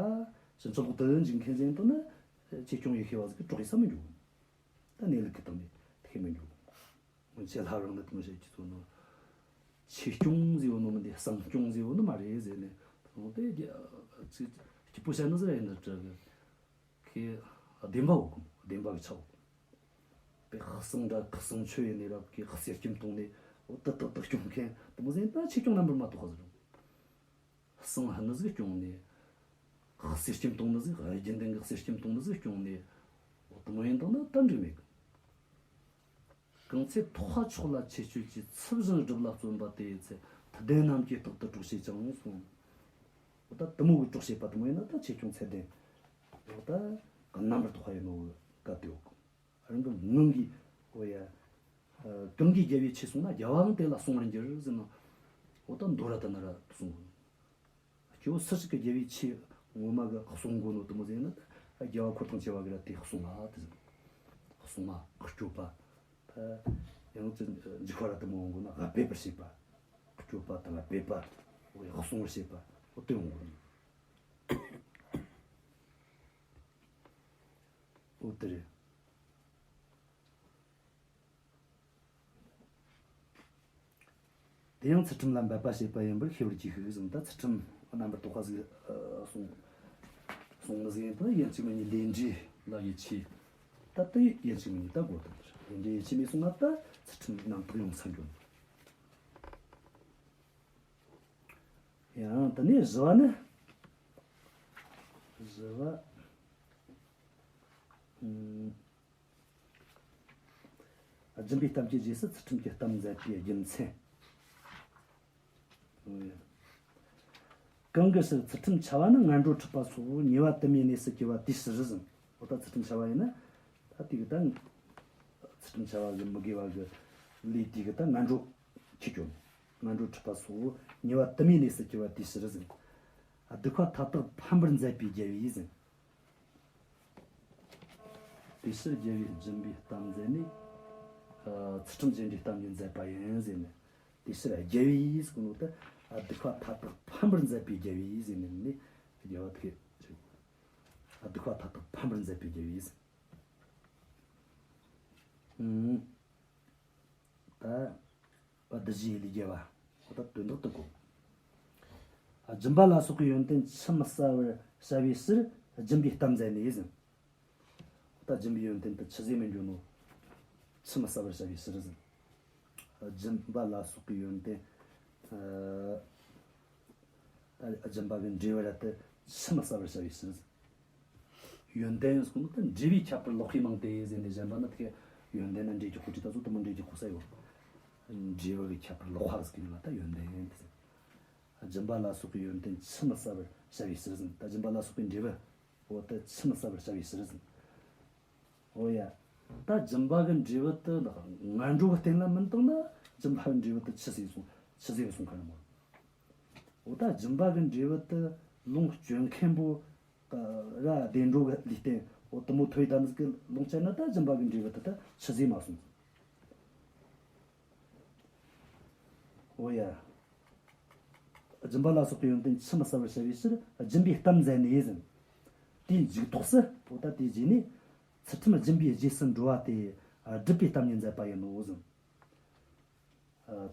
ཕྱི་ཕྱོགས་ལོག་ཏུ་འཇུག་མཁན་ཟིག་ཡིན་བཏང་ན། ཆོས་སྐྱོང་ཡེ་ཤེས་པ་ཟིག་གི་གྲོགས་ཡེ་ས་མི་འགྱོ། ད་གནས་ལུགས་ཀྱི་སྟེང་ནས་དེ་ཤེས་མི་འགྱོ། སྔོན་ཆད་ལྷ་རང་ནི་དེ་མོ་བཤད་ཀྱི་ཚོ་ནོ། ཆོས་སྐྱོང་ཟེར་བ་ནོ་མིན་དེ་གསང་སྐྱོང་ཟེར་བ་ནོ་མ་རེད་ཟེར་ནས་དེ་ནོ་དེ་རྒྱ་ཅིག་སྐྱིད་པོ་བཤད་ནི་ཟེར་ཡིན་ན་དྲི་གི། ཁོས་བདེན་པ་འོ་གོ་བདེན་པ་གི་ཆ་འོ་གོ། པའི་ཁ་གསང་འདྲ་ཁ་གསང་ཆོས་ཡིན་ནས་རབ་ཀྱི་གསེར་སྐྱེམས་བཏུང་ནས་འོ་ཏི་ཏི་ཏི་སྐྱོང་མཁན་དེ་མོ་ཟེར་ན་ད་ཆོས་སྐྱོང་རྣམ་པར་མ་གཏོགས་ཁ་ཟེར་རོ། གསང་ཧ་ནི་ཟིག་སྐྱོང་ནས། གསེར་སྐྱེམས་བཏུང་ནི་ཟིག་རྒྱུན་ལྡན་གྱི་གསེར་སྐྱེམས་བཏུང་ནི་ཟིག་སྐྱོང་ནས། འོ་དེ་མོ་ཡིན་དང་ན་ད་འགྲིག་མེད་གི། གང་ཚེ་ཐོག་ཁ་ཕྱོགས་ལ་ཆེ་སྤྱོད་ཀྱི་ཚུལ་བཞིན་སྒྲུབ་ལ་བརྩོན་པ་དེ་ཡི་ཚེ་མཐུ་ལྡན་རྣམས་ཀྱིས་རྟག་ཏུ་གྲོགས་བྱེད་ཅིང་གསུངས། འོ་ད་དེ་མོ་གི་གྲོགས་བྱེད་པ་དེ་མོ་ཡིན་ན་ད་ཆོས་སྐྱོང་ཚད་ལྡན། འོ་ད་རྣམ་པར་དག་པ་ཡིན་ནོ་གི་བཀའ་དེ་འོ་གི། རང་གི་ངང་གིས་འོ་ཡ། གང་གིས་རྒྱལ་བའི་ཆོས་གསུངས་ན་རྒྱལ་བའང་དེ་ལ་གསུང་བར་འགྱུར་ཟེར་ན། འོ་ད་མདོ་ར་ད་ན་ར་གསུངས། སྐྱེ་བོ་སུ་ཞིག་གིས་རྒྱལ་བའི་ཆོས་ངོ་མ་གི་གསུང་དགོས་ནོ་དེ་མོ་ཟེར་ན་ད་རྒྱལ་བ་འཁོར་དང་བཅས་པ་གི་ར་དེ་གསུང་ང་དེ་ཟེར། གསུང་ང་སྤྱོད་པ། ད་ཡང་ཅི་འཇུག་པ་ར་དེ་མོ་འོང་དགོས་ན་འབད་པར་བྱེད་པ། སྤྱོད་པ་དང་འབད་པ། འོ་ཡ་གསུང་བར་བྱེད་པ། འོ་དེ་འོང་དགོས་ནོ། འོ་དེ་རེད། དེ་ཡང་ཚུལ་ཁྲིམས་ལ་འབད་པ་བྱེད་པ་ཡིན་པར་ཤེས་པར་གྱིས་ཤིག་ཟེར་ད་ཚུལ་ཁྲིམས་རྣམ་པར་དག་པ་ཟིག་གསུང་གསུང་མི་ཟིག་ཡིན་ད་ཡིན་གཅིག་མིན་གཉིས་ལས་འབྲས་ལ་ཡིད་ཆེས། ད་དེ་ཡིན་གཅིག་མིན་གཉིས་ད་དགོས་དོན་རེད། ལས་འབྲས་ཡིད་ཆེས་མེད་སོང་ན་ད་ཚུལ་ཁྲིམས་རྣམ་དག་ཡོང་ས་འགྱོ་ནི། ཡང་དེ་ནས་བཞི་བ་ནི། བཞི་བ། ཨུམ། སྦྱིན་པའི་གཏམ་གྱི་རྗེས་སུ་ཚུལ་ཁྲིམས་ཀྱི་གཏམ་མཛད་པའི་རྒྱུ་མཚན། གང་གི་ཕྱིར་ཚུལ་ཁྲིམས་འཆལ་བ་ནི་ངན་འགྲོར་འཁྲིད་པ་སོགས་ཉེས་པ་དུ་མའི་གནས་སུ་སྐྱེ་བ་དེའི་ཕྱིར་ཟེར། འོ་ད་ཚུལ་ཁྲིམས་འཆལ་བ་ཡིན་ན། ད་དེ་གི་ད། ཚུལ་ཁྲིམས་འཆལ་བ་གི་མི་དགེ་བ་གི་ལས་དེ་གི་ད་ངན་འགྲོ་འཁྲིད་སྐྱོ་ནི། ངན་འགྲོར་འཁྲིད་པ་སོགས་ཉེས་པ་དུ་མའི་གནས་སུ་སྐྱེ་བ་དེའི་ཕྱིར་ཟེར། སྡིག་པ་མཐའ་དག་ཕམ་པར་མཛད་པའི་རྒྱལ་བས་ཟེར། དེ་ཕྱིར་རྒྱལ་བས་སྦྱིན་པའི་གཏམ་མཛད་ནས། ཚུལ་ཁྲིམས་རྗེས་འབྲང་གཏམ་ཉིད་མཛད་པ་ཡིན་ཟེར་ནས། དེ་ཕྱིར་རྒྱལ་བས་ཟེར་གོ་ནོ་དེ་སྡིག་པ་མཐའ་དག་ཕམ་པར་མཛད་པའི་རྒྱལ་བས་ཟེར་ནས་ནི་རྒྱལ་བ་དེ་རེད། སྡིག་པ་མཐའ་དག་ཕམ་པར་མཛད་པའི་རྒྱལ་བས་ཟེར། ཨུམ། ད། བདུད་བཞིའི་ལས་རྒྱལ་བ། འོ་ད་དོན་དག་ཏུ་གོ། སྦྱིན་པ་ལ་སོགས་པའི་ཡོན་ཏན་ཆུད་མི་ཟ་བར་བྱ་བའི་ཕྱིར་སྦྱིན་པའི་གཏམ་མཛད་ནས་ཟེར། འོ་ད་སྦྱིན་པའི་ཡོན་ཏན་དུ་ཆུད་ཟོས་མི་འགྱོ་ནོ། ཆུད་མི་ཟ་བར་བྱ་བའི་ཕྱིར་ཟེར། སྦྱིན་པ་ལ་སོགས་པའི་ཡོན་ཏན། ཨ། སྦྱིན་པ་གི་འབྲས་བུ་ར་དེ་ཆུད་མི་ཟ་བར་བྱ་བའི་ཕྱིར་ཟེར། ཡོན་ཏན་ཟེར་གོ་ནོ་དེ་འབྲས་བུའི་ཁྱད་པར་ལོག་པའི་མིང་སྟེ་ཟེར་ནས་གཞན་པ་ནི་དེ་ཡོན་ཏན་ན་འབྲས་ཀྱི་གོ་ཁྲིད་ད་ཚོ་དེ་མོ་འབྲས་ཀྱི་གོ་ས་ཡོད། འབྲས་བུ་གི་ཁྱད་པར་ལོག་པ་ཟེར་གི་ཡོད་ན་ད་ཡོན་ཏན་དེ་ཟེར། སྦྱིན་པ་ལ་སོགས་པའི་ཡོན་ཏན་ཆུད་མི་ཟ་བར་བྱ་བའི་ཕྱིར་ཟེར། ད་སྦྱིན་པ་ལ་སོགས་པའི་འབྲས་བུ། འོ་དེ་ཆུད་མི་ཟ་བར་བྱ་བའི་ཕྱིར་ཟེར། འོ་ཡ། ད་སྦྱིན་པ་གི་འབྲས་བུ་དེ་ལ་ངན་འགྲོ་གི་རྟེན་ལ་མི་བཏང་ན་སྦྱིན་པ་གི་འབྲས་བུ་དེ་ཆུད་ཟོས་སོང་ཆུད་ཟོས་སོང་ཁ་ནི་མོ། འོ་ད་སྦྱིན་པ་གི་འབྲས་བུ་དེ་ལོངས་སྤྱོད་མཁན་པོ་ར་བདེ་འགྲོ་གི་ལུས་རྟེན་འོ་དེ་མོ་ཐོས་དམ་ཟིག་གི་ལོངས་སྤྱད་ན་ད་སྦྱིན་པ་གི་འབྲས་བུ་དེ་ད་ཆུད་ཟོས་མ་སོང་། འོ་ཡ། སྦྱིན་པ་ལ་སོགས་པའི་ཡོན་ཏན་ཆུད་མི་ཟ་བར་བྱ་བའི་ཕྱིར་སྦྱིན་པའི་གཏམ་མཛད་ནས་ཟེར། དེའི་མཇུག་ཐོགས་སུ་འོ་ད་དེའི་རྗེས་ནས། ཚུལ་ཁྲིམས་སྦྱིན་པའི་རྗེས་སུ་འགྲོ་བ་སྟེ། སྒྲུབ་པའི་གཏམ་ཉིད་མཛད་པ་ཡིན་ནོ་ཟེར།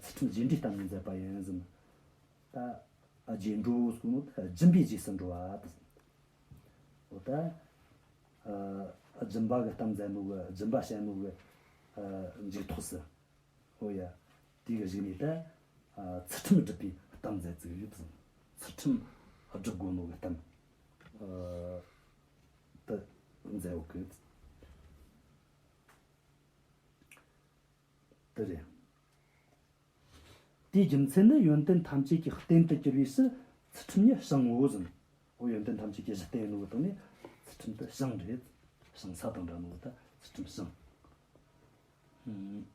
ཚུལ་ཁྲིམས་རྗེས་འབྲང་གཏམ་ཉིད་མཛད་པ་ཡིན་ཟེར། ད། རྗེས་འགྲོ་ཟེར་ནོ་ད་སྦྱིན་པའི་རྗེས་སུ་འགྲོ་བ་དེ་ཟེར། འོ་ད། སྦྱིན་པ་གི་གཏམ་མཛད་ནོ་གི་སྦྱིན་པ་བཤད་ནོ་གི་མཇུག་ཐོགས་སུ། ཨོ་ཡ། དེ་གི་གཞུག་ནས་ད། ཚུལ་ཁྲིམས་སྒྲུབ་པའི་གཏམ་མཛད་ཟིག་ཡོད་ཟིན། ཚུལ་ཁྲིམས་སྒྲུབ་དགོས་ནོ་གི་གཏམ། ཨ། དེ་མཛད་ཡོད་གི། དེ་རེད། དེའི་རྒྱུ་མཚན་ནི་ཡོན་ཏན་ཐམས་ཅད་ཀྱི་རྟེན་དུ་གྱུར་པའི་ཕྱིར་ཚུལ་ཁྲིམས་ཉིད་བྱང་ངོ་ཟིན། འོ་ཡོན་ཏན་ཐམས་ཅད་ཀྱི་གཞི་རྟེན་ཡིན་ནོ་གི་སྟེང་ནས་ཚུལ་ཁྲིམས་དེ་བྱང་རེད། བྱང་ས་དང་འདྲ་ནོ་གི་ད་ཚུལ་ཁྲིམས་བྱང་།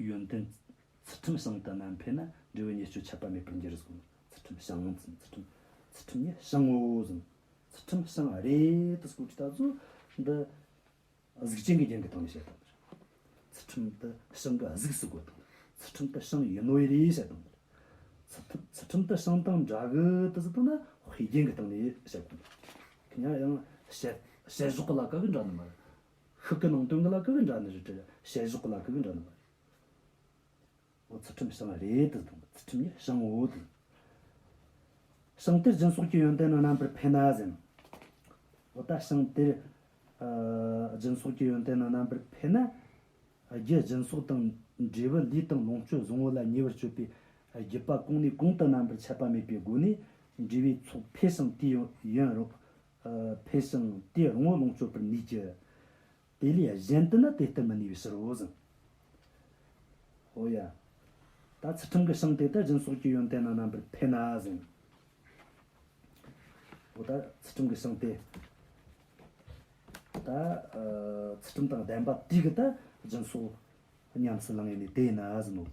ཡོན་ཏན་ཚུལ་ཁྲིམས་བྱང་དུ་བསྣན་ཕེ་ན་འབྲས་བུ་ཉེས་སྤྱོད་ཆད་པ་མེད་པར་འགྱུར་ཟེར། ཚུལ་ཁྲིམས་བྱང་ཟེར། ཚུལ་ཁྲིམས་ཚུལ་ཁྲིམས་ཉིད་བྱང་ངོ་ཟེར། ཚུལ་ཁྲིམས་བྱང་རེད་དུ་སྐོར་གྱི་ད་ཚོ་ འདི་གཟུགས་ཅན་གྱི་རྒྱན་གྱི་སྟེང་ནས་བཤད་སྟངས་རེད། ཚུལ་ཁྲིམས་དེ་བྱིངས་ཀྱི་གཟུགས་སུ་བཀོད་དང་། ཚུལ་ཁྲིམས་དེ་བྱིངས་ཡིན་ནོ་རེད་བཤད་སྟངས་རེད། ཚུལ་ཁྲིམས་ཚུལ་ཁྲིམས་དེ་བྱིངས་དང་འདྲ་གི་དེ་ཟེར་དང་ན་དཔེ་རྒྱན་གྱི་སྟེང་ནས་བཤད་དགོས། ཡང་ཡང་བཤད་བཤད་བཞག་གི་ལ་ཀ་གི་འདྲ་ནི་མ་རེད། ཤུགས་ཀྱི་ནང་དོན་གི་ལ་ཀ་གི་འདྲ་ནི་རེད་དེ། བཤད་བཞག་གི་ལ་ཀ་གི་འདྲ་ནི་མ་རེད། འོ་ཚུལ་ཁྲིམས་བྱིངས་རེད་དེ་དང་ཚུལ་ཁྲིམས་ནི་བྱིངས་འོ་དེ། བྱིངས་དེར་སྦྱིན་སོགས་ཀྱི་ཡོན་ཏན་ནི་རྣམ་པར་འཕེལ་ན་ཟེར། འོ་ད་བྱིངས་དེར་ཨ་སྦྱིན་སོགས་ཀྱི་ཡོན་ཏན་ནི་རྣམ་པར་འཕེལ་ན། རྒྱུ་སྦྱིན་སོགས་དང་འབྲས་བུ་ལུས་དང་ལོངས་སྤྱོད་བཟང་བོ་ལ་ཉེ་བར་སྤྱོད་པའི་རྒྱུད་པ་གོང་ནས་གོང་དུ་རྣམ་པར་ཆད་པ་མེད་པའི་སྒོ་ནས་འབྲས་བུའི་ཚོགས་འཕེལ་ཞིང་དེའི་ཡུན་རིང་འཕེལ་ཞིང་དེའི་རིང་པོར་ལོངས་སྤྱོད་པར་ནུས་ཀྱི། དེ་ལས་གཞན་དུ་ནི་དེ་ལྟར་མི་ནུས་པའི་ཕྱིར་རོ་ཟེར། འོ་ཡ། ད་ཚུལ་ཁྲིམས་ཀྱི་བྱིངས་དེ་ལྟར་སྦྱིན་སོགས་ཀྱི་ཡོན་ཏན་ནི་རྣམ་པར་འཕེལ་ན་ཟེར། འོ་ད་ཚུལ་ཁྲིམས་ཀྱི་བྱིངས་དེ། ད་ཨ་ཚུལ་ཁྲིམས་དང་ལྡན་པ་དེ་གི་ད་སྦྱིན་སོགས་ཉམས་སུ་བླང་ཡས་ནི་དེ་ཡིན་ན་ཟེར་ནོ།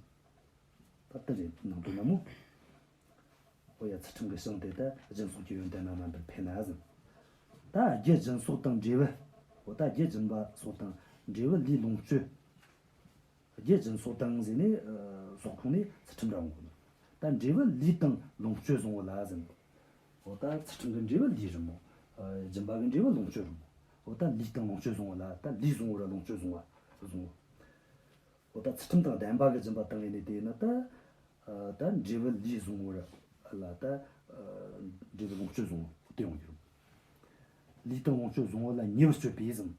ད་དེ་རེད་ནང་དོན་ན་མོ། འོ་ཡ་ཚུལ་ཁྲིམས་ཀྱི་བྱིངས་དེ་ད་སྦྱིན་སོགས་ཀྱི་ཡོན་ཏན་ནི་རྣམ་པར་འཕེལ་ན་ཟེར། ད་རྒྱུ་སྦྱིན་སོགས་དང་འབྲས་བུ། འོ་ད་རྒྱུ་སྦྱིན་པ་སོགས་དང་འབྲས་བུ་ལུས་ལོངས་སྤྱོད། རྒྱུ་སྦྱིན་སོགས་དང་ཟེར་ནས་ཨ་སོགས་ཁོངས་ནས་ཚུལ་ཁྲིམས་ར་འོང་གོ་ནོ། ད་འབྲས་བུ་ལུས་དང་ལོངས་སྤྱོད་བཟང་བོ་ལ་ཟེར་ནོ། འོ་ད་ཚུལ་ཁྲིམས་ཀྱི་འབྲས་བུ་ལུས་རེད་མོ། ཨ་སྦྱིན་པ་གི་འབྲས་བུ་ལོངས་སྤྱོད་རེད་མོ། འོ་ད་ལུས་དང་ལོངས་སྤྱོད་བཟང་བོ་ལ་ད་ལུས་བཟང་བོ་ར་ལོངས་སྤྱོད་བཟང་བ་བཟང་བོ། འོ་ད་ཚུལ་ཁྲིམས་དང་ལྡན་པ་གི་སྦྱིན་པ་བཏང་ཡས་ནས་དེ་ཡིན་ན་ད། ཨ་ད་འབྲས་བུ་ལུས་བཟང་བོ་ར་ལ་ད། ཨ་འབྲས་བུ་ལོངས་སྤྱོད་བཟང་བོ་དེ་ཡོང་རྒྱུ་རེད། ལུས་དང་ལོངས་སྤྱོད་བཟང་བོ་ལ་ཉེ་བར་སྤྱོད་པའི་ཟེར།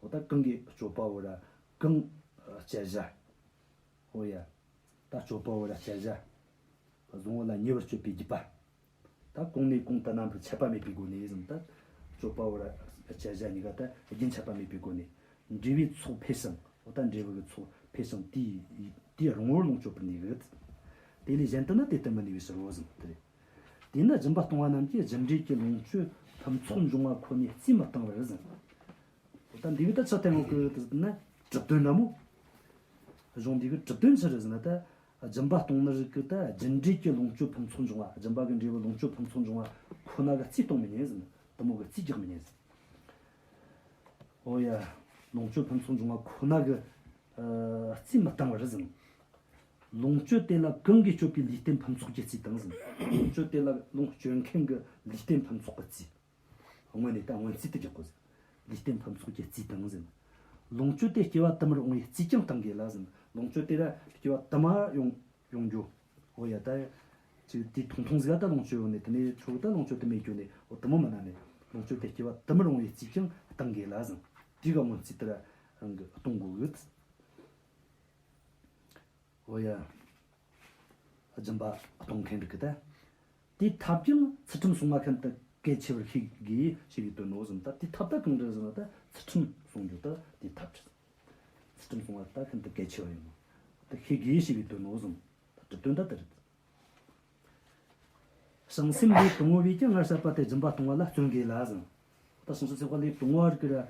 འོ་ད་གང་གི་སྤྱོད་པ་བོ་ར་གང་ཨ་སྤྱད་བྱ། འོ་ཡ། ད་སྤྱོད་པ་བོ་ར་སྤྱད་བྱ། བཟང་བོ་ལ་ཉེ་བར་སྤྱོད་པའི་རྒྱུད་པ། ད་གོང་ནས་གོང་དུ་རྣམ་པར་ཆད་པ་མེད་པའི་སྒོ་ནས་ཟེར་ད། སྤྱོད་པ་བོ་ར་སྤྱད་བྱ་གཉིས་ཀ་ད་རྒྱུན་ཆད་པ་མེད་པའི་སྒོ་ནས། འབྲས་བུའི་ཚོགས་འཕེལ་ཞིང་འོ་ད་འབྲས་བུ་གི་ཚོགས་འཕེལ་ཞིང་དེའི་དེའི་རིང་པོར་ལོངས་སྤྱོད་པར་ནུས་གི། དེ་ལས་གཞན་དུ་ནི་དེ་ལྟར་མི་ནུས་པའི་ཕྱིར་རོ་ཟེར་དེ་རེད། དེས་ན་སྦྱིན་པ་གཏོང་བ་རྣམས་ཀྱིས་རྒྱུ་འབྲས་ཀྱི་ལོངས་སྤྱོད་ཕུན་ཚོགས་འབྱུང་བ་ཁོ་ནས་རྩིས་མི་བཏང་བར་ཟེར། ད་འདི་གི་ད་ཆ་བསྟན་འོག་གི་དེ་ན་གྲུབ་དོན་འདྲ་མོ། གཞུང་འདི་གི་གྲུབ་དོན་ཆི་རེད་ཟེར་ན་ད། སྦྱིན་པ་གཏོང་ནི་རིགས་གི་ད་རྒྱུ་འབྲས་ཀྱི་ལོངས་སྤྱོད་ཕུན་ཚོགས་འབྱུང་བ། སྦྱིན་པ་གི་འབྲས་བུ་ལོངས་སྤྱོད་ཕུན་ཚོགས་འབྱུང་བ་ཁོ་ན་གི་རྩིས་གཏོང་མི་ཉན་ཟེར། དེ་མོ་གི་རྩིས་རྒྱག་མི་ཉན་ཟེར། འོ་ཡ། ལོངས་སྤྱོད་ཕུན་ཚོགས་འབྱུང་བ་ཁོ་ན་གི་ཨ་རྩིས་མི་བཏང་བར་ཟེར། ལོངས་སྤྱོད་དེ་ལ་གང་གིས་སྤྱོད་པའི་ལུས་རྟེན་ཕུན་ཚོགས་ཀྱིས་རྩིས་བཏང་ཟེར། ལོངས་སྤྱོད་དེ་ལ་ལོངས་སྤྱོད་མཁན་གི་ལུས་རྟེན་ཕུན་ཚོགས་ཀྱིས་རྩིས། སྔོན་ནས་ད་སྔོན་རྩིས་དེ་རྒྱག་དགོས་ཟེར། ལུས་རྟེན་ཕུན་ཚོགས་ཀྱིས་རྩིས་བཏང་ཟེར། ལོངས་སྤྱོད་དེ་སྐྱེ་བ་དུ་མར་འོང་བའི་རྩིས་ཀྱང་བཏང་དགོས་ལ་ཟེར། ལོངས་སྤྱོད་དེ་ར་སྐྱེ་བ་དུ་མར་ཡོང་ཡོང་རྒྱུ། འོ་ཡ་ད། ཅིག་དེ་ཐུང་ཐུང་ཟིག་ད་ལོངས་སྤྱོད་ཡོང་ནས་དེ་ནས་ཆོག་ད་ལོངས་སྤྱོད་དེ་མེད་རྒྱུ་ནས་འོ་དུ་མོ་མ་ན་ནས་ལོངས་སྤྱོད་དེ་སྐྱེ་བ་དུ་མར་འོང་བའི་རྩིས་ཀྱང་བཏང་དགོས་ལ་ཟེར། དེ་ག་སྔོན་རྩིས་དེ་ར་རང་གི་གཏོང་དགོས་གི། འོ་ཡ། སྦྱིན་པ་གཏོང་མཁན་རིགས་ཀྱི་ད། དེའི་ཐབས་ཀྱང་ཚུལ་ཁྲིམས་སྲུང་བ་ཤིན་ཏུ་གལ་ཆེ་བར་ཤེས་དགོས་ཞེས་པའི་དོན་ནོ་ཟེར། ད་དེའི་ཐབས་ད་གང་རེད་ཟེར་ན་ད་ཚུལ་ཁྲིམས་སྲུང་རྒྱུ་ད་དེའི་ཐབས་རེད། ཚུལ་ཁྲིམས་སྲུང་བ་ད་ཤིན་ཏུ་གལ་ཆེ་བ་ཡིན་ནོ། ད་ཤེས་དགོས་ཞེས་པའི་དོན་ནོ་ཟེར། ད་གྲུབ་དོན་ད་དེ་རེད། བྱང་སེམས་ལས་དང་པོ་བས་ཀྱང་སྔར་བཤད་པ་དེ་སྦྱིན་པ་གཏོང་བ་ལ་བརྩོན་དགོས་ལ་ཟེར། ད་བྱང་སེམས་སེམས་པ་ལས་དང་པོ་བར་གྱི་ར།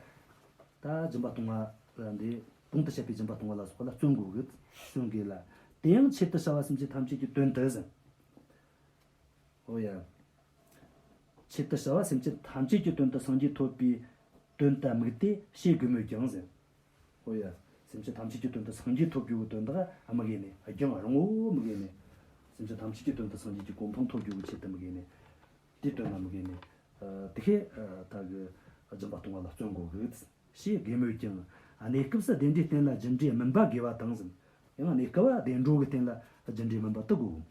ད་སྦྱིན་པ་གཏོང་བ་ལ་འདི་གོང་དུ་བཤད་པའི་སྦྱིན་པ་གཏོང་བ་ལ་སོགས་པ་ལ་བརྩོན་དགོས་གི། བརྩོན་དགོས་ལ། དེ་ཡང་ཆེད་དུ་བྱ་བ་སེམས་ཅན་ཐམས་ཅད་ཀྱི་དོན་དུ་ཟེར། འོ་ཡ། ཆེད་དུ་བྱ་བ་སེམས་ཅན་ཐམས་ཅད་ཀྱི་དོན་དུ་སངས་རྒྱས་ཐོབ་པའི་དོན་དུ་དམིགས་ཏེ་བྱེད་དགོས་མོད་ཀྱང་ཟེར། འོ་ཡ། སེམས་ཅན་ཐམས་ཅད་ཀྱི་དོན་དུ་སངས་རྒྱས་ཐོབ་རྒྱུ་གི་དོན་དག་དམིགས་ནས་རྒྱང་རིང་བོ་དམིགས་ནས། སེམས་ཅན་ཐམས་ཅད་ཀྱི་དོན་དུ་སངས་རྒྱས་ཀྱི་གོ་འཕང་ཐོབ་རྒྱུ་གི་ཆེད་དུ་དམིགས་ནས། དེའི་དོན་ལ་དམིགས་ནས། ཨ་དེ་ཁས་ཨ་ད་གི་སྦྱིན་པ་གཏོང་བ་ལ་བརྩོན་དགོས་གི། ཞེས་དགོས་མོད་ཀྱང་། གནས་སྐབས་སུ་བདེ་འབྲས་བསྟེན་ལ་རྒྱུ་འབྲས་སྨིན་པ་དགོས་པ་དང་ཟེར། ཡང་གནས་སྐབས་བདེ་འགྲོ་གི་རྟེན་ལ་རྒྱུ་འབྲས་སྨིན་པ་དེ་དགོས།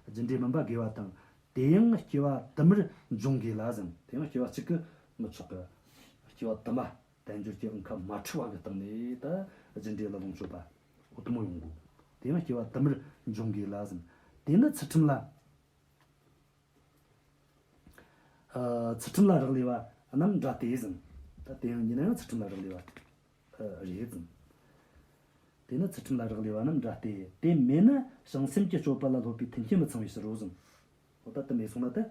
རྒྱུ་འབྲས་སྨིན་པ་དགོས་པ་དང་། དེ་ཡང་སྐྱེ་བ་དུ་མར་འབྱུང་དགོས་ལ་ཟེར། དེ་ཡང་སྐྱེ་བ་གཅིག་གིས་མི་ཆོག་གི། སྐྱེ་བ་དུ་མ། དལ་འབྱོར་གྱི་དབང་ཁ་མ་འཁྲུལ་བ་གི་སྟེང་ནས་ད་རྒྱུ་འབྲས་ལ་ལོངས་སྤྱོད་པ། འོ་དེ་མོ་ཡོང་དགོས། དེ་ཡང་སྐྱེ་བ་དུ་མར་འབྱུང་དགོས་ལ་ཟེར། དེ་ནི་ཚུལ་ཁྲིམས་ལ། ཨ་ཚུལ་ཁྲིམས་ལ་རག་ལས་པ་རྣམས་འདྲ་སྟེ་ཟེར། ད་དེ་ཡང་ཡིན་ན་ཡང་ཚུལ་ཁྲིམས་ལ་རག་ལས་པ་ཨ་རེད་ཟེར། དེ་ནི་ཚུལ་ཁྲིམས་ལ་རག་ལས་པ་རྣམས་འདྲ་སྟེ། དེ་མེད་ན་བྱང་སེམས་ཀྱི་སྤྱོད་པ་ལ་སློབ་པའི་མཐུན་རྐྱེན་མི་ཚང་བའི་ཕྱིར་རོ་ཟེར། འོ་ད་དེ་མེད་སོང་ན་ད་ཨ་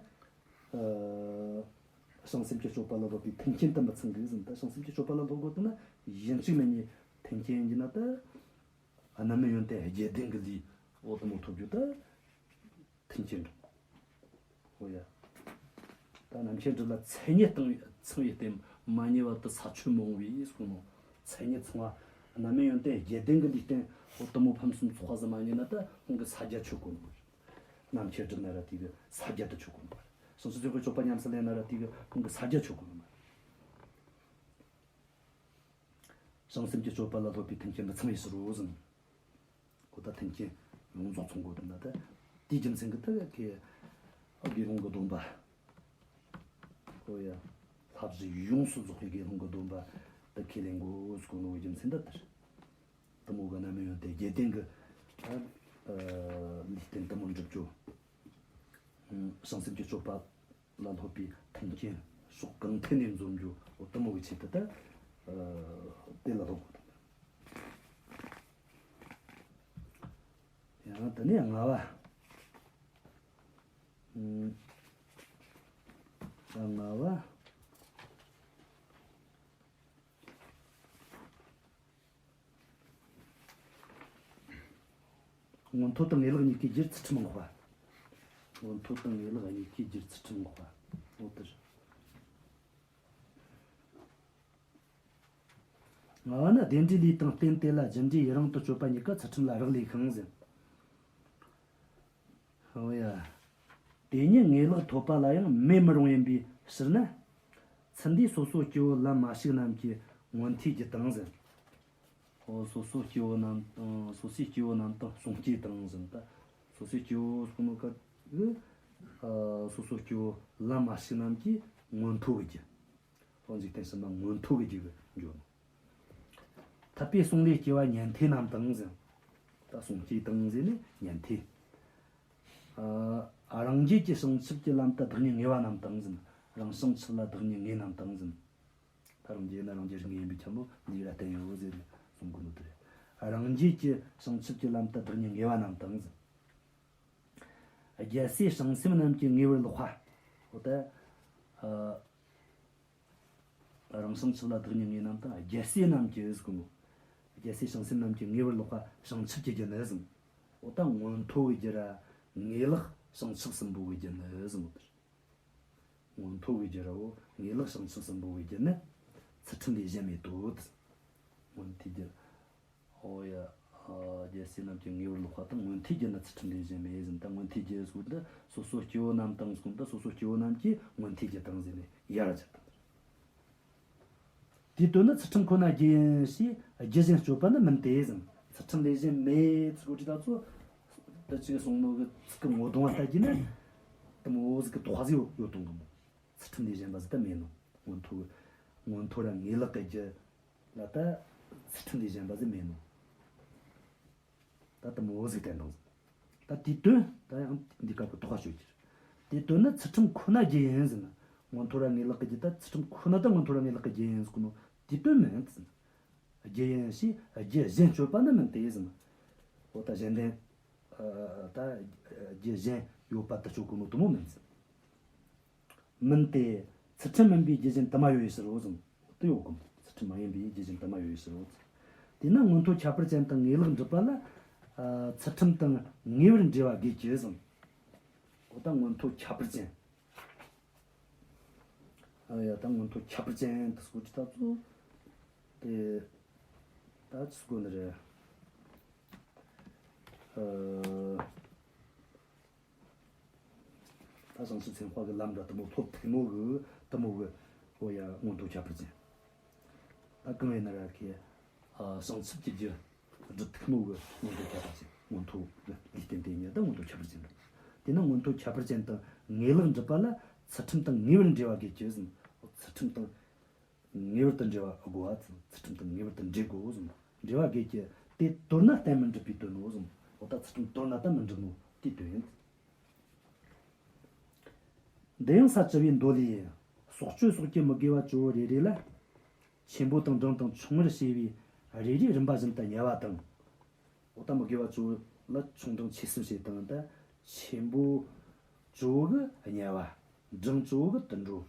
བྱང་སེམས་ཀྱི་སྤྱོད་པ་ལ་སློབ་པའི་མཐུན་རྐྱེན་དེ་མི་ཚང་གི་ཟེར། ད་བྱང་སེམས་ཀྱི་སྤྱོད་པ་ལ་སློབ་དགོས་དེ་ན་ཡིན་གཅིག་མིན་གཉིས་མཐུན་རྐྱེན་ཡིན་ན་ད་རྣམ་སྨིན་ཡོན་ཏན་བརྒྱད་ལྡན་གྱི་ལུས་འོ་དེ་མོ་ཐོབ་རྒྱུ་ད། མཐུན་རྐྱེན་འགྲུབ། འོ་ཡ། ད་རྣམ་མཁྱེན་སྒྲུབ་ལ་མཚན་ཉིད་དང་ཚང་བའི་རྟེན་ མ་ཉེས་པ་དེ་ས་ཆོད་མི་འོང་བས་གསུངས་ནོ། མཚན་ཉིད་ཚང་བ་རྣམ་སྨིན་ཡོན་ཏན་བརྒྱད་ལྡན་གྱི་ལུས་རྟེན་འོ་དེ་མོ་ཕུན་སུམ་ཚོགས་པ་ཟིག་མ་ཉེས་ན་ད་ཁོང་གི་ས་རྒྱ་ཆོད་གོ་ནོ། རྣམ་མཁྱེན་བསྒྲུབས་ན་ར་དེ་གི་ས་རྒྱ་དེ་ཆོད་གོ་ནོ། བྱང་ཆུབ་སེམས་དཔའི་སྤྱོད་པ་ཉམས་སུ་ལེན་ན་ར་དེ་གི་ཁོང་གི་ས་རྒྱ་ཆོད་གོ་ནོ། བྱང་སེམས་ཀྱི་སྤྱོད་པ་ལ་སློབ་པའི་མཐུན་རྐྱེན་མི་ཚང་བའི་ཕྱིར་རོ་ཟེར། ཁོ་ད་མཐུན་རྐྱེན་ཡོངས་རྫོགས་ཚང་དགོས་དོན་ལ་ད་དེའི་རྒྱུ་མཚན་གྱིས་ད་ཁོས་དགེ་སློང་གི་སྡོམ་པ། ཁོ་ཡ་ལྷ་བཞི་ཡོངས་སུ་རྫོགས་པའི་དགེ་སློང་གི་སྡོམ་པ་ད་ཁས་ལེན་དགོས་ཟེར་གོ་ནོ་གི་རྒྱུ་མཚན་ད་དེ་རེད། དེ་མོ་གི་རྣམ་སྨིན་ཡོན་ཏན་བརྒྱད་ལྡན་གྱི་ཨ་ལུས་རྟེན་དེ་མོ་འགྲུབ་རྒྱུ། བྱང་སེམས་ཀྱི་སྤྱོད་པ་ལ་སློབ་པའི་མཐུན་རྐྱེན་ཕྱོགས་གང་ཐད་ནས་འཛོམས་རྒྱུ་འོ་དེ་མོ་གི་ཆེད་དུ་ད་དེ་ལ་སློབ་དགོས། ཡང་དེ་ནས་ལྔ་བ། ལྔ་བ། མངོན་མཐོ་དང་ངེས་ལེགས་གཉིས་ཀའི་རྒྱུར་ཚུལ་ཁྲིམས་བསྔགས་པ། མངོན་མཐོ་དང་ངེས་ལེགས་གཉིས་ཀའི་རྒྱུར་ཚུལ་ཁྲིམས་བསྔགས་པ། འོ་དེ་རེད། ལྔ་བ་ནི། བདེན་འབྲས་ལས་དང་རྟེན་དེ་ལ་རྒྱུ་འབྲས་ཡུན་རིང་དུ་གཅོད་པ་གཉིས་ཀ་ཚུལ་ཁྲིམས་ལ་རག་ལས་ཤིང་ཟེར། ཨོ་ཡ། དེ་ཉིད་ངེས་ལེགས་ཐོབ་པ་ལ་ཡང་མེད་མི་རུང་ཡིན་པའི་ཕྱིར་ན། ཚུལ་འདིས་སོ་སོ་སྐྱེ་བོ་ལམ་མ་ཞུགས་རྣམས་ཀྱི་མངོན་མཐོའི་རྒྱུ་དང་ཟེར། ཨོ་སོ་སོ་སྐྱེ་བོ་རྣམས་དང་སོ་སོའི་སྐྱེ་བོ་རྣམས་དང་གསུང་སྐྱེས་དང་ཟེར། ད་སོ་སོའི་སྐྱེ་བོ་ཟེར་ནོ་ག་གི་ཨ་སོ་སོ་སྐྱེ་བོ་ལམ་མ་ཞུགས་རྣམས་ཀྱི་མངོན་མཐོ་གི་རྒྱུ། འོ་འཇིག་རྟེན་གསུམ་ན་མངོན་མཐོ་གི་རྒྱུ་གི་འགྱུར་ནོ། འཐད་པའི་གསུང་ལས་སྐྱེ་བ་ཉན་ཐོས་རྣམས་དང་ཟེར། ད་གསུང་སྐྱེས་དང་ཟེར་ནས་ཉན་ཐོས། ཨ་རང་རྒྱལ་གྱི་བྱང་ཆུབ་ཀྱི་ལམ་དུ་བདག་ཉིད་ངེས་པ་རྣམས་དང་ཟེར། རང་བྱང་ཆུབ་ལ་བདག་ཉིད་ངེས་རྣམས་དང་ཟེར། ད་རང་རྒྱལ་ནི་རང་རྒྱལ་རིགས་ངེས་ཡིན་པས་ཁྱབ་ནོ་འདི་ར་བསྟན་ཡོད་ཟེར་ནས་གསུང་གི་ནོ་དེ་རེད། རང་རྒྱལ་གྱི་བྱང་ཆུབ་ཀྱི་ལམ་དུ་བདག་ཉིད་ངེས་པ་རྣམས་དང་ཟེར། རྒྱལ་སྲས་བྱང་སེམས་རྣམས་ཀྱི་ངེས་པར་ལོག་པ། འོ་ད། ཨ། རང་བྱང་ཆུབ་ལ་བདག་ཉིད་ངེས་རྣམས་དང་རྒྱལ་སྲས་རྣམས་ཀྱི་ཟེར་གོ་ནོ། རྒྱལ་སྲས་བྱང་སེམས་རྣམས་ཀྱི་ངེས་པར་ལོག་པ་བྱང་ཆུབ་ཀྱི་རྒྱུ་ནི་ཟེར། འོ་ད་མངོན་མཐོ་གི་རྒྱུ་ར་ངེས་ལེགས་བྱང་ཆུབ་གསུམ་པོ་གི་རྒྱུ་ནི་ཟེར་གོ་ནོ། མངོན་མཐོ་གི་རྒྱུ་ར་འོ་ངེས་ལེགས་བྱང་ཆུབ་གསུམ་པོ་གི་རྒྱུ་ནི་ཚུལ་ཁྲིམས་ལས་གཞན་མེད་དོ། མངོན་མཐོའི་རྒྱུ། ཨོ་ཡ། ཨ་རྒྱལ་སྲས་རྣམས་ཀྱི་ངེས་པར་ལོག་པ་དང་མངོན་མཐོའི་རྒྱུ་ནི་ཚུལ་ཁྲིམས་ལས་གཞན་མེད་ཟེར། ད་མངོན་མཐོའི་རྒྱུ་ཟེར་འདི་སོ་སོ་སྐྱེ་བོ་རྣམས་དང་ཟེར་གོ་ནོ། ད་སོ་སོ་སྐྱེ་བོ་རྣམས་ཀྱི་མངོན་མཐོའི་རྒྱུ་དང་ཟེར་ནས་ཡར་སྦྱར་དང་། དེའི་དོན་ནི་ཚུལ་ཁྲིམས་ཁོ་ན་རྒྱུ་ཡིན་ཞེས་རྒྱུ་གཞན་གཅོད་པ་ནི་མིན་ཏེ་ཟེར། ཚུལ་ཁྲིམས་ལས་གཞན་མེད་ཟེར་གོ་དུས་ད་ཚོ་ད་ཅིག་གསུངས་ནོ་གི་ཚིག་གི་ངོ་གདོང་བ་ལྟ་རྒྱུ་ན་དེ་མོ་ཟིག་གི་དོགས་པ་ཟིག་ཡོད་ཡོད་གཏོང་གི་མོ། ཚུལ་ཁྲིམས་ལས་གཞན་པ་ཟིག་ད་མེད་ནོ། མངོན་མཐོ་གི་མངོན་མཐོ་ར་ངེས་ལེགས་ཀྱི་རྒྱུ་ལ་ད་ཚུལ་ཁྲིམས་ལས་གཞན་པ་ཟིག་མེད་ནོ། ད་དེ་མོ་ཟིག་བསྟན་དང་། ད་དེའི་དོན་ད་ཡང་འདི་སྐབས་ཀྱི་དོགས་པ་གཅོད་རྒྱུ་རེད། དེའི་དོན་ནི་ཚུལ་ཁྲིམས་ཁོ་ན་རྒྱུ་ཡིན་ཟེར་ན། མངོན་མཐོ་ར་ངེས་ལེགས་ཀྱི་རྒྱུ་ད་ཚུལ་ཁྲིམས་ཁོ་ན་ད་མངོན་མཐོ་ར་ངེས་ལེགས་ཀྱི་རྒྱུ་ཡིན་ཟེར་གོ་ནོ། དེའི་དོན་མིན་ཟེར་ན། རྒྱུ་ཡིན་ཞེས་རྒྱུ་གཞན་གཅོད་པ་ནི་མིན་ཏེ་ཟེར་ན། འོ་ད་གཞན་ལྡན། ད་རྒྱུ་གཞན་ཡོད་པ་དེ་གཅོད་གོ་ནོ་དེ་མོ་མིན་ཟེར། མིན་ཏེ། ཚུལ་ཁྲིམས་མིན་པའི་རྒྱུ་གཞན་དུ་མ་ཡོད་པའི་ཕྱིར་རོ་ཟེར། དེ་ཡོད་གོ། ཚུལ་ཁྲིམས་མ་ཡིན་པའི་རྒྱུ་གཞན་དུ་མ་ཡོད་པའི་ཕྱིར་རོ་ཟེར། དེས་ན་མངོན་མཐོ་ཁྱད་པར་ཅན་དང་ངེས་ལེགས་འགྲུབ་པ་ལ། ཨ་ཚུལ་ཁྲིམས་དང་ངེས་པར་འབྲེལ་བ་དགོས་ཀྱི་ཟེར། འོ་ད་མངོན་མཐོ་ཁྱད་པར་ཅན། ཨ་ཡ་ད་མངོན་མཐོ་ཁྱད་པར་ཅན་དུ་སྐོར་གྱི་ད་ཚོ། དེ་ད་ཅི་སྐོར་ནི་རེད། ཨ། ད་བྱང་ཆུབ་སེམས་དཔའ་གི་ལམ་འདྲ་དེ་མོ་ཐོབ་ཐུབ་ནོ་གི་དེ་མོ་གི། འོ་ཡ་མངོན་མཐོ་ཁྱད་པར་ཅན། ད་གང་ཡིན་ན་ར་ཁེ། ཨ་བྱང་ཆུབ་ཀྱི་རྒྱུ་སྒྲུབ་ཐུབ་ནོ་གི་མངོན་མཐོ་ཁྱད་པར་ཅན། མངོན་མཐོ་གི་ལུས་རྟེན་དེ་ཉིད་ད་མངོན་མཐོ་ཁྱད་པར་ཅན་རེད། དེས་ན་མངོན་མཐོ་ཁྱད་པར་ཅན་དང་ངེས་ལེགས་འགྲུབ་པ་ལ་ཚུལ་ཁྲིམས་དང་ངེས་པར་འབྲེལ་བ་དགོས་ཀྱི་ཟེར། ཚུལ་ཁྲིམས་དང་ངེས་པར་དུ་འབྲེལ་བ་དགོས་པ་ཚུལ་ཁྲིམས་དང་ངེས་པར་དུ་འབྲེལ་དགོས་ཟེར། འབྲེལ་བ་དགོས་ཀྱི་དེ་དོར་ན་གཏན་མི་འགྲུབ་པའི་དོན་ནོ་ཟེར། འོ་ད་ཚུལ་ཁྲིམས་དོར་ན་གཏན་མི་འགྲུབ་ནོ་དེའི་དོན་ཡིན། འདི་ཡང་ས་བཅུ་པའི་མདོ་ལས། སྲོག་གཅོད་སོགས་ཀྱི་མི་དགེ་བ་བཅུ་བོ་རེ་རེ་ལ། ཆེན་པོ་དང་འབྲིང་དང་ཆུང་ངུར་ཕྱེ་བའི་རེ་རེའི་རིམ་པ་བཞིན་དུ་དམྱལ་བ་དང་། འོ་ད་མི་དགེ་བ་བཅུ་བོ་ལ་ཆུང་འབྲིང་ཆེ་གསུམ་བྱས་དང་ད་ཆེན་པོ་བཅུ་བོ་གི་དམྱལ་བ། འབྲིང་བཅུ་བོ་གི་དུད་འགྲོ།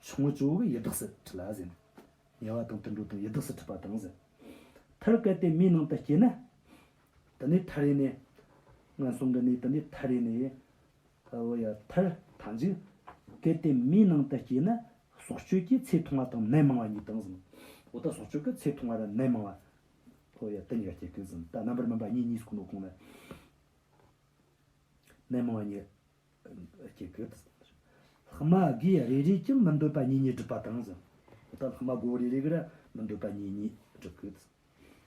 ཆུང་ངུ་བཅུ་བོ་གི་ཡི་དྭགས་སུ་འཁྲིད་ལ་ཟེར། དམྱལ་བ་དང་དུད་འགྲོ་དང་ཡི་དྭགས་སུ་འཁྲིད་པ་དང་ཟེར། མཐར་གལ་ཏེ་མིའི་ནང་དུ་སྐྱེས་ན། དེ་ནས་མཐར་ཡིན་ནས། ངན་སོང་གི་གནས་དེ་ནས་མཐར་ཡིན་ནས། འོ་ཡ་མཐར་མཐའ་མཇུག་གལ་ཏེ་མིའི་ནང་དུ་སྐྱེས་ན། སྲོག་གཅོད་ཀྱི་ཚེ་ཐུང་བ་དང་ནད་མང་བ་གཉིས་དང་ཟེར། འོ་ད་སྲོག་གཅོད་ཀྱི་ཚེ་ཐུང་བ་ར་ནད་མང་བ། ཨོ་ཡ། དེ་གཉིས་ཀ་སྐྱེ་གི་ཟེར། ད་རྣམ་པར་སྨིན་པ་གཉིས་གཉིས་སུ་གོ་ནོ་གོང་ལ། ནད་མང་བ་གཉིས་སྐྱེ་གི་ཟེར། ལྷག་མ་དགེ་རེ་རེས་ཀྱང་མི་འདོད་པ་གཉིས་གཉིས་སྒྲུབ་པ་དང་ཟེར། འོ་ད་ལྷག་མ་དགེ་བ་རེ་རེ་གིས་ར་མི་འདོད་པ་གཉིས་གཉིས་སྒྲུབ་གི་ཟེར།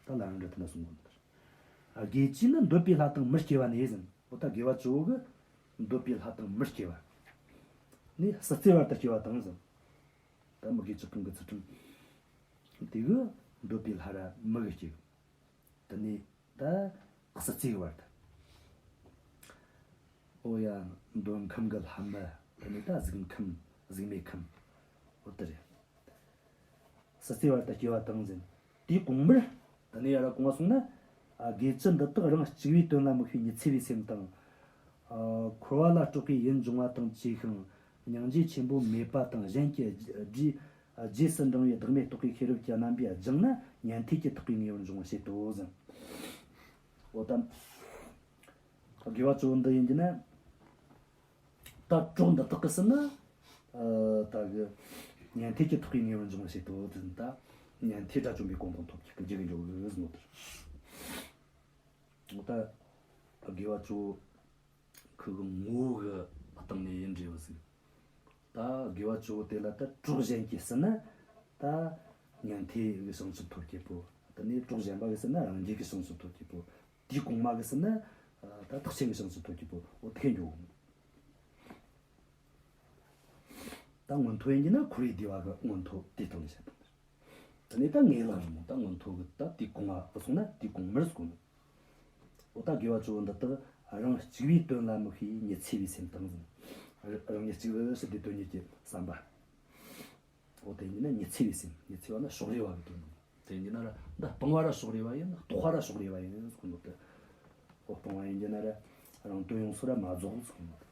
ད་ལ་རང་འདྲ་དེ་ན་གསུང་གོ་ནོ་ཟེར། དགེ་བཅུས་ནི་འདོད་པའི་ལྷ་དང་མི་སྐྱེ་བ་ནས་ཟེར། འོ་ད་དགེ་བ་བཅུ་བོ་གིས་འདོད་པའི་ལྷ་དང་མི་སྐྱེ་བ། ནས་སྲིད་རྩེའི་བར་དུ་སྐྱེ་བ་དང་ཟེར། ད་མི་དགེ་བཅུ་སྤོང་གི་ཚུལ་ཁྲིམས་དེ་གིས་འདོད་པའི་ལྷ་ར་མི་གི་སྐྱེ་གི། དེ་ནས་ད་སྲིད་རྩེའི་བར་དུ། ཨོ་ཡ། འདོད་ཁམས་ཀྱི་ལྷ་མི། དེ་ནས་ད་གཟུགས་ཁམས་གཟུགས་མེད་ཁམས། འོ་དེ་རེད། སྲིད་རྩེའི་བར་དུ་སྐྱེ་བ་དང་ཟེར། དེའི་གོང་མར། དེ་ནས་ཡར་གོང་མ་སོང་ན། ཨ། དགེ་བཅུ་འདི་དག་རང་གཅིག་པུའི་དོན་ལ་དམིགས་པའི་ཉི་ཚེ་བའི་སེམས་དང་། ཨ། འཁོར་བ་ལ་སྤྲོག་པའི་ཡིད་འབྱུང་བ་དང་བཅས་ཤིང་། སྙིང་རྗེ་ཆེན་པོ་མེད་པ་དང་གཞན་གྱི་རྗེས། ཨ། རྗེས་སུ་འབྲང་བའི་བདག་མེད་རྟོགས་པའི་ཤེས་རབ་ཀྱི་རྣམ་པས་སྦྱངས་ན་ཉན་ཐོས་ཀྱི་ཐེག་པའི་ངེས་པར་འབྱུང་བར་བྱེད་དོ་ཟེར། འོ་ད། དགེ་བ་བཅུ་བོ་འདི་ཡིན་གྱི་ན། ད་གྲོགས་འདི་དག་གིས་ཟེར་ན། ཨ། ད་གི་ཉན་ཐོས་ཀྱི་ཐེག་པའི་ངེས་པར་འབྱུང་བར་བྱེད་དོ་ཟེར། ད་ཉན་ཐོས་དགྲ་བཅོམ་པའི་གོ་འཕང་ཐོབ་ཀྱི་རྒྱུ་གི་འཇོག་གི་ཟེར་ནོ་དེ་རེད། འོ་ད་དགེ་བ་བཅུ་བོ་ཁོ་གི་ངོ་བོ་གི་སྟེང་ནས་ཡིན་འདྲ་བོ་ཟིག། ད་དགེ་བ་བཅུ་བོ་དེ་ལ་ད་གྲོགས་གཞན་གྱིས་ཟེར་ན། ད་ཉན་ཐོས་ཀྱི་བྱང་ཆུབ་ཐོབ་རྒྱུ་བོ། དེ་ནས་གྲོགས་གཞན་པ་གིས་ཟེར་ན་རང་རྒྱལ་གྱི་བྱང་ཆུབ་ཐོབ་རྒྱུ་བོ། དེའི་གོང་མ་གིས་ཟེར་ན། ཨ། ད་ཐེག་ཆེན་གྱི་བྱང་ཆུབ་ཐོབ་རྒྱུ་བོ། འོ་དེ་འཇོག་གི། ད་མངོན་མཐོ་ཡིན་གྱི་ན་འཁོར་བའི་བདེ་བ་གི་མངོན་མཐོ་དེ་སྟེང་ནས་བཤད་དང་། དེ་ནས་ད་ངེས་ལེགས་རི་མོ། ད་མངོན་མཐོ་གི་ད་དེའི་གོང་མ་སོང་ན་དེའི་གོང་མར་གོ་ནོ། འོ་ད་དགེ་བ་བཅུ་བོ་འདི་དག་རང་གཅིག་པུའི་དོན་ལ་དམིགས་པའི་ཉི་ཚེ་བའི་སེམས་དང་ཟེར། རང་ཉིད་གཅིག་པུ་ཞི་བདེ་དོན་གཉེར་གྱི་བསམ་པ། འོ་དེ་ཡིན་ན་ཉི་ཚེ་བའི་སེམས། ཉི་ཚེ་བ་ན་ཕྱོགས་རིས་པ་གི་དོན་ནོ། དེ་ཡིན་ན་ར་ད་སྤང་བ་ར་ཕྱོགས་རིས་པ་ཡིན། རྟོགས་པ་ར་ཕྱོགས་རིས་པ་ཡིན་ཟེར་གོ་ནོ་དེ། འོ་སྤང་བ་ཡིན་གྱི་ན་ར་རང་དོན་ཡོངས་སུ་ར་མ་རྫོགས་ཟེར་གོ་ནོ་དེ།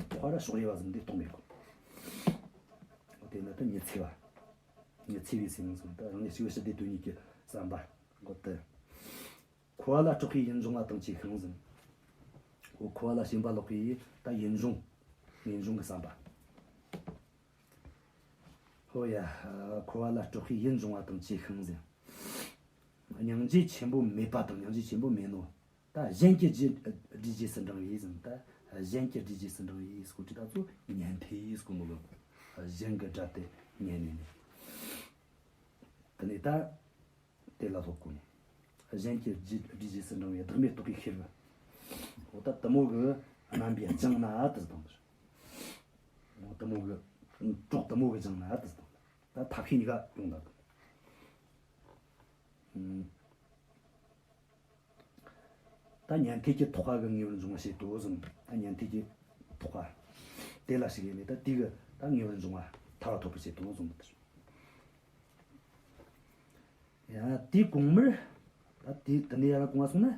རྟོགས་པ་ར་ཕྱོགས་རིས་པ་ཟེར་འདི་རྟོགས་མེད་གོ། འོ་དེ་ན་ད་ཉི་ཚེ་བ། ཉི་ཚེ་བའི་སེམས་ཟེར། ད་རང་ཉིད་གཅིག་པུ་ཞི་བདེ་དོན་གཉེར་གྱི་བསམ་པ། འོ་དེ། འཁོར་བ་ལ་སྤྲོག་པའི་ཡིད་འབྱུང་བ་དང་བཅས་ཤིང་ཟེར། འོ་འཁོར་བ་ལ་ཞེན་པ་ལོག་པའི་ད་ཡིད་འབྱུང་། ངེས་འབྱུང་གི་བསམ་པ། ཧོ་ཡ། འཁོར་བ་ལ་སྤྲོག་པའི་ཡིད་འབྱུང་བ་དང་བཅས་ཤིང་ཟེར། སྙིང་རྗེ་ཆེན་པོ་མེད་པ་དང་། སྙིང་རྗེ་ཆེན་པོ་མེད་ནོ། ད་གཞན་གྱི་རྗེས། རྗེས་སུ་འབྲང་བའི་ཟེར། ད་གཞན་གྱི་རྗེས་སུ་འབྲང་བའི་སྐོར་གྱི་ད་ཚོ་ཉན་ཐོས་སྐོར་མོ་ལ། གཞན་གྱི་དགྲ་དེ་ཉན་ནས་ནི། དེ་ནས་ད། དེ་ལ་སློབ་དགོས་ནོ། གཞན་གྱི་རྗེས། རྗེས་སུ་འབྲང་བའི་བདག་མེད་རྟོགས་པའི་ཤེས་རབ། འོ་ད་དེ་མོ་གི་རྣམ་པས་སྦྱངས་ན་དེ་ཟེར་དང་། འོ་དེ་མོ་གི། གྲོགས་དེ་མོ་གིས་སྦྱངས་ན་དེ་ཟེར་དང་། ད་ཐབས་ཤེས་གཉིས་ཀ་ཡོང་ད་དང་། ད་ཉན་ཐོས་ཀྱི་ཐེག་པ་གི་ངེས་པར་འབྱུང་བར་བྱེད་དོ་ཟེར། ད་ཉན་ཐོས་ཀྱི་ཐེག་པ་དེ་ལ་ཞུགས་ནས་ད་དེ་གི་ད་ངེས་པར་འབྱུང་བ་ཐར་པ་ཐོབ་པར་བྱེད་དོ་ཟེར་ནོ་དེ་རེད། ཡང་དེའི་གོང་མར། ད་དེ་དེ་ནས་ཡར་གོང་མ་སོང་ན།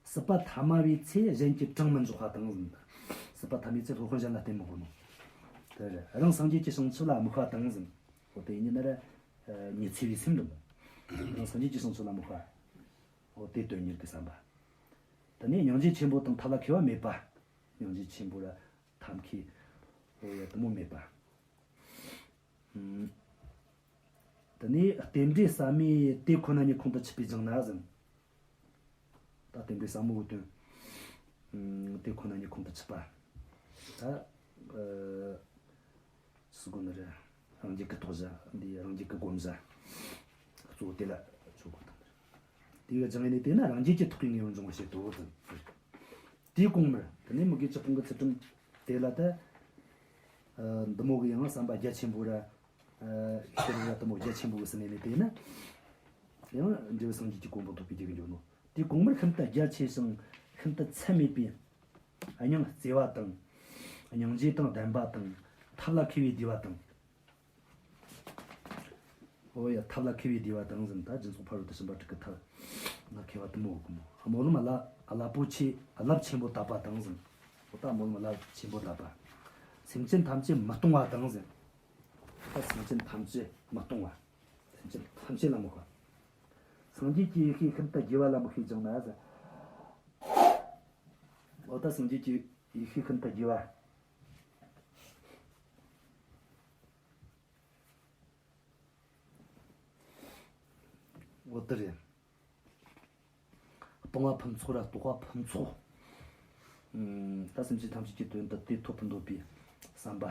སྲིད་པ་ཐ་མ་བའི་ཚེ་གཞན་གྱིས་དྲིང་མི་འཇོག་པ་དང་ཟེར། སྲིད་པ་ཐ་མའི་ཚེ་སློབ་དཔོན་གཞན་ལ་བརྟེན་མི་དགོས་ནོ། དེ་རེད། རང་སངས་རྒྱས་ཀྱི་བྱང་ཆུབ་ལ་དམིགས་པ་དང་ཟེར། འོ་དེ་ཡིན་ན་ར། ཉི་ཚེ་བའི་སེམས་འདྲ་མོ། རང་སངས་རྒྱས་ཀྱི་བྱང་ཆུབ་ལ་དམིགས་པ། འོ་དེ་དོན་གཉེར་གྱི་བསམ་པ། དེ་ནས་སྙིང་རྗེ་ཆེན་པོ་དང་ཐབས་ལ་མཁས་པ་མེད་པ། སྙིང་རྗེ་ཆེན་པོ་ར་ཐབས་མཁས། འོ་ཡ་དེ་མོ་མེད་པ། ཨུམ། དེ་ནས་རྟེན་འབྲེལ་ཟབ་མོས་དེ་ཁོ་ན་ཉིད་ཁོང་དུ་ཆུད་པས་སྦྱངས་ན་ཟེར། ད་རྟེན་འབྲེལ་ཟབ་མོ་གི་དོན། ཨུམ། དེ་ཁོ་ན་ཉིད་ཁོང་དུ་ཆུད་པ། ད། ཨ། སུ་གོ་ནི་རེད། རང་རྒྱུད་ཀྱི་རྟོགས་བྱ། འདི་རང་རྒྱུད་ཀྱི་སྒོམ་བྱ། གཙོ་བོ་དེ་ལ་ཆོས་སྒོ་དང་། དེ་གི་སྦྱངས་ནས་དེ་ན་རང་རྒྱུད་ཀྱི་ཐེག་པའི་ངེས་པར་འབྱུང་བར་བྱེད་དོ་ཟེར། དེའི་གོང་མར་དེ་ནས་མི་དགེ་བཅུ་སྤོང་གི་ཚུལ་ཁྲིམས་དེ་ལ་ད། ཨ། འདི་མོ་གི་ཡང་བསམ་པ་རྒྱ་ཆེན་པོ་ར། ཨ། ཤེས་རབ་ར་དེ་མོ་རྒྱ་ཆེན་པོ་གི་ཟིན་ནས་ནི་དེ་ན། ཡང་འབྲས་བུ་སངས་རྒྱས་ཀྱི་གོ་འཕང་ཐོབ་པའི་རྒྱུ་གི་འཇོག་ནོ། དེའི་གོང་མར་ཤིན་ཏུ་རྒྱ་ཆེ་ཞིང་ཤིན་ཏུ་ཚད་མེད་པའི་སྙིང་བརྩེ་བ་དང་། སྙིང་རྗེ་དང་ལྡན་པ་དང་ཐབས་ལ་མཁས་པའི་བདེ་བ་དང་། འོ་ཡ། ཐབས་ལ་མཁས་པའི་བདེ་བ་དང་ཟེར། ད་སྦྱིན་སོགས་ཕ་རོལ་ཏུ་ཕྱིན་པ་དྲུག་གི་ཐབས་ལ་མཁས་པ་དེ་མོ་གོ་མོ། སྨོན་ལམ་རླབས་རླབས་པོ་ཆེ་རླབས་ཆེན་པོ་དག་པ་དང་ཟེར། འོ་ད་སྨོན་ལམ་རླབས་ཆེན་པོ་དག་པ། སེམས་ཅན་ཐམས་ཅད་མི་གཏོང་བ་དང་ཟེར། ད་སེམས་ཅན་ཐམས་ཅད་མི་གཏོང་བ། སེམས་ཅན་ཐམས་ཅད་ལ་མི་གཏོང་བ། སངས་རྒྱས་ཀྱི་ཡེ་ཤེས་ཤིན་ཏུ་རྒྱས་པ་ལ་དམིགས་པས་སྦྱངས་ན་ཟེར། འོ་ད་སངས་རྒྱས་ཀྱི་ཡེ་ཤེས་ཤིན་ཏུ་རྒྱས་པ། འོ་དེ་རེད། སྤང་བ་ཕུན་ཚོགས་ར་རྟོགས་པ་ཕུན་ཚོགས། ཨུམ། ད་སེམས་ཅན་ཐམས་ཅད་ཀྱི་དོན་དུ་དེ་ཐོབ་པར་འདོད་པའི་བསམ་པ།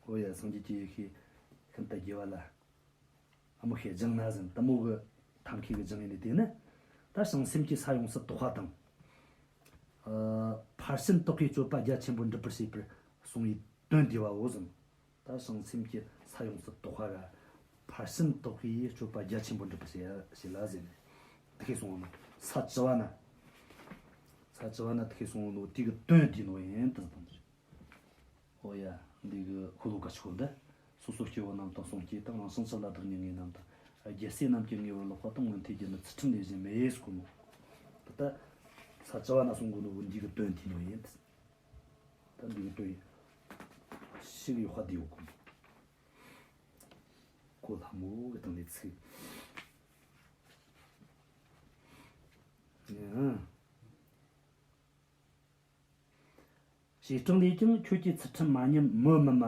འོ་ཡ། སངས་རྒྱས་ཀྱི་ཡེ་ཤེས་ཤིན་ཏུ་རྒྱས་པ་ལ་དམིགས་ཤིང་སྦྱངས་ན་ཟིན། དེ་མོ་གི་ཐབས་མཁས་ཀྱིས་སྦྱངས་ནས་དེ་ནི། ད་བྱང་སེམས་ཀྱི་ས་ཡོངས་སུ་རྟོགས་པ་དང་། ཨ། ཕར་ཕྱིན་རྟོགས་པའི་སྤྱོད་པ་རྒྱ་ཆེན་པོ་འགྲུབ་པར་བྱེད་པར་གསུངས་པའི་དོན་དེ་བའོ་ཟིན། ད་བྱང་སེམས་ཀྱི་ས་ཡོངས་སུ་རྟོགས་པ་ར། ཕར་ཕྱིན་རྟོགས་པའི་སྤྱོད་པ་རྒྱ་ཆེན་པོ་འགྲུབ་པར་བྱེད་བྱེད་ལ་ཟེར་ནས། དེ་སྐད་གསུངས་པ་ནོ། ས་བཅུ་པ་ན། ས་བཅུ་པ་ན་དེ་སྐད་གསུངས་པ་ནོ། དེ་གི་དོན་དེ་ནོ་ཡིན་དུ་དང་། ཨོ་ཡ། འདི་གི་ཤོ་ལོ་ཀ་ཆོ་འདི། སོ་སོ་སྐྱེ་བོ་རྣམས་དང་། གསུམ་སྐྱེས་དང་། རང་བྱུང་ཆུ་ལ་བདག་ཉིད་ངེས་རྣམས་དང་། རྒྱལ་སྲས་རྣམས་ཀྱི་ངེས་པར་ལོག་པ་དང་། མངོན་མཐོའི་རྒྱུ་ནི་ཚུལ་ཁྲིམས་ལས་གཞན་མེད་ཟེར་གོ་ནོ། ད་ལྟ་ས་བཅུ་པ་ན་གསུང་གོ་ནོ་འདི་གི་དོན་དེ་ནོ་ཡིན། ད་འདི་གི་དོན་ཞིག་ཡོད་པ་འདི་ཡོད་གོ། གོ་སླ་མོ་གི་སྟེང་ནས་ཚིག་ཡང་། བྱེ་བྲག་ལས་ཀྱང་ཁྱོད་ཀྱིས་ཚུལ་ཁྲིམས་མ་ཉམས་མོད་མི་སྨྲ།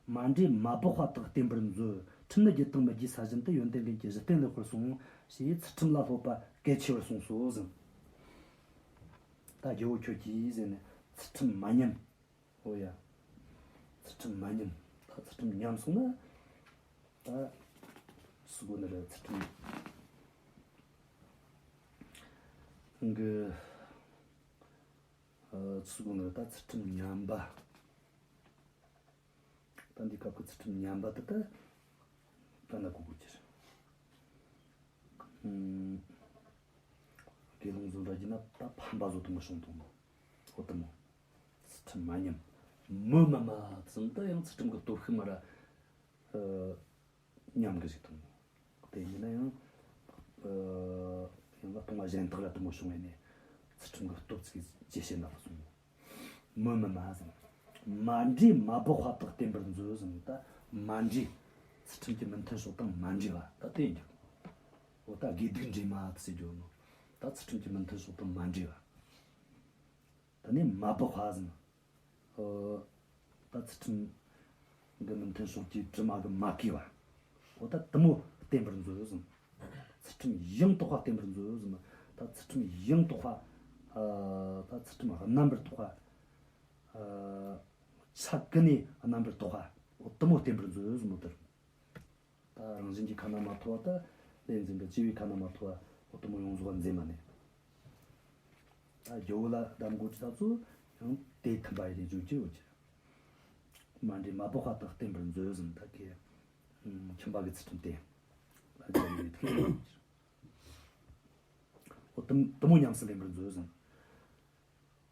མ་འདྲེས་མ་བག་པ་དག་བསྟེན་པར་མཛོད། ཁྲིམས་ནི་བརྒྱུད་དང་མི་བརྒྱུད་ས་བཞིན་དུ། ཡོན་ཏན་ཀུན་གྱི་གཞི་རྟེན་ལེགས་པར་སྲུངས། ཞེས་ཚུལ་ཁྲིམས་ལ་སློབ་པ་གལ་ཆེ་བར་གསུངས་སོ་ཟིན། ད་རྒྱལ་བོ་ཁྱོད་ཀྱིས་ཟེར་ནས་ཚུལ་ཁྲིམས་མ་ཉམས། ཨོ་ཡ། ཚུལ་ཁྲིམས་མ་ཉམས། ད་ཚུལ་ཁྲིམས་ཉམས་སོང་ན། ད་སུ་གོ་ནི་རེད། ཚུལ་ཁྲིམས་གི། ཨ། ཚུལ་གོ་ནི་རེད། ད་ཚུལ་ཁྲིམས་ཉམས་པ། ད་འདི་སྐབས་ཀྱི་ཚུལ་ཁྲིམས་ཉམས་པ་དེ་ད་ད་ན་གོ་དགོས་ཀྱི་རེད། ཨུམ། དགེ་སློང་བཟོ་འདྲ་བགྱིས་ན་ད་ཕམ་པ་བཟོ་དུ་མི་ཤོང་དུ་མོ། ཨོ་དུ་མོ། ཚུལ་ཁྲིམས་མ་ཉམས། མོ་མ་མ་ཚུན་ད་ཡང་ཚུལ་ཁྲིམས་ཀྱི་སྟོབས་ཤུགས་མ་ར། ཨ། ཉམས་གི་ཞིག་དང་། དེ་ཡིན་ན་ཡང་། ཨ། ཡང་ན་སྟོང་པ་གཞན་དག་ལ་དུ་མོ་བྱུང་བས་ནས། ཚུལ་ཁྲིམས་ཀྱི་སྟོབས་ཚིག་ཇེ་ཆེ་ན་སོང་། མི་མི་མ་ཟིན། མ་འདྲེས་མ་བག་པ་དག་བསྟེན་པར་མཛོད་ཟིན། ད་མ་འདྲེས། ཚུལ་ཁྲིམས་ཀྱི་མི་མཐུན་ཕྱོགས་དང་མ་འདྲེས་པ་ད་དེ་ཡིན་རྒྱུ། འོ་ད་དགེ་སྡིག་འདྲེས་མ་ཟེར་རྒྱུ་ནོ། ད་ཚུལ་ཁྲིམས་ཀྱི་མི་མཐུན་ཕྱོགས་དང་མ་འདྲེས་པ། ད་ནི་མ་བག་པ་ཟིན། ཨོ། ད་ཚུལ་ཁྲིམས་འདི་མི་མཐུན་ཕྱོགས་ཀྱི་དྲི་མ་གིས་མ་གོས་པ། ཨོ་ད་དུ་མོ་བསྟེན་པར་མཛོད་ཟིན། ཚུལ་ཁྲིམས་ཡང་དག་པ་བསྟེན་པར་མཛོད་ཟིན། ད་ཚུལ་ཁྲིམས་ཡང་དག་པ། ཨ། ད་ཚུལ་ཁྲིམས་རྣམ་པར་དག་པ། ཨ། ཆ་ཀུན་ནས་རྣམ་པར་དག་པ། ཨོ་དུ་མོ་བསྟེན་པར་མཛོད་ཟིན་མོ་དེར། ད་རང་བཞིན་གྱི་ཁ་ན་མ་ཐོ་བ་ད་ལས་འཛིན་པའི་སྐྱེ་བོའི་ཁ་ན་མ་ཐོ་བ་འོ་དུ་མོ་ཡོངས་རྫོགས་འཛིན་མ་ནས། ད་རྒྱལ་བོ་ལ་གདམས་དགོས་ཀྱི་ད་ཚོ་ཡང་དེ་མཐུན་པ་ཡི་རེ་བརྗོད་ཀྱི་ཡོད་ཀྱི། མ་འདྲེས་མ་བག་པ་དག་བསྟེན་པར་མཛོད་ཟིན། ད་གི་ཁྱིམ་པ་གི་ཚུལ་ཁྲིམས་བསྟེན། ད་རྒྱལ་བོའི་ཐུགས་ཡོད་ཀྱི། འོ་དུ་དུ་མོ་ཉམས་སུ་ལེན་པར་མཛོད་ཟིན།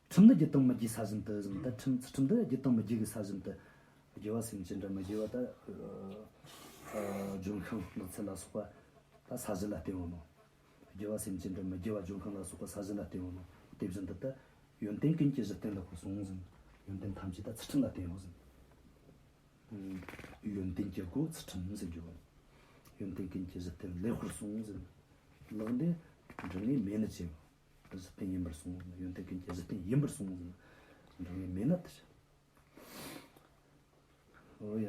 ཁྲིམས་ནི་བརྒྱུད་དང་མི་བརྒྱུད་ས་བཞིན་དུ་ཟིན། ད་ཁྲིམས་ཚུལ་ཁྲིམས་འདི་བརྒྱུད་དང་མི་བརྒྱུད་ཀྱི་ས་བཞིན་དུ། དགེ་བ་སེམས་ཅན་འདྲ་མི་དགེ་བ་ད། ཨ། ལྗོན་ཤིང་ནགས་ཚལ་ལ་སོགས་པ་ད་ས་གཞི་ལ་བརྟེན་འོང་ནོ། དགེ་བ་སེམས་ཅན་འདྲ་མི་དགེ་བ་ལྗོན་ཤིང་ལ་སོགས་པ་ས་གཞི་ལ་བརྟེན་འོང་ནོ། དེ་བཞིན་དུ་ད་ཡོན་ཏན་ཀུན་གྱི་གཞི་རྟེན་ལེགས་པར་སྲུངས་ཟིན། ཡོན་ཏན་ཐམས་ཅད་ད་ཚུལ་ཁྲིམས་ལ་བརྟེན་འོང་ཟིན། ཡོན་ཏན་གྱི་སྒོ་ཚུལ་ཁྲིམས་ཟེར་རྒྱུ། ཡོན་ཏན་ཀུན་གྱི་གཞི་རྟེན་ལེགས་པར་སྲུངས་ཟིན། ལེགས་འདི་འབྲིང་ངེས་མེད་ནི་ཅེས། གཞི་རྟེན་ཡིན་པར་གསུངས། ཡོན་ཏན་ཀུན་གྱི་གཞི་རྟེན་ཡིན་པར་གསུངས་ཟིན། འབྲིང་ངེས་མེད་ན་དེ། ཨོ་ཡ།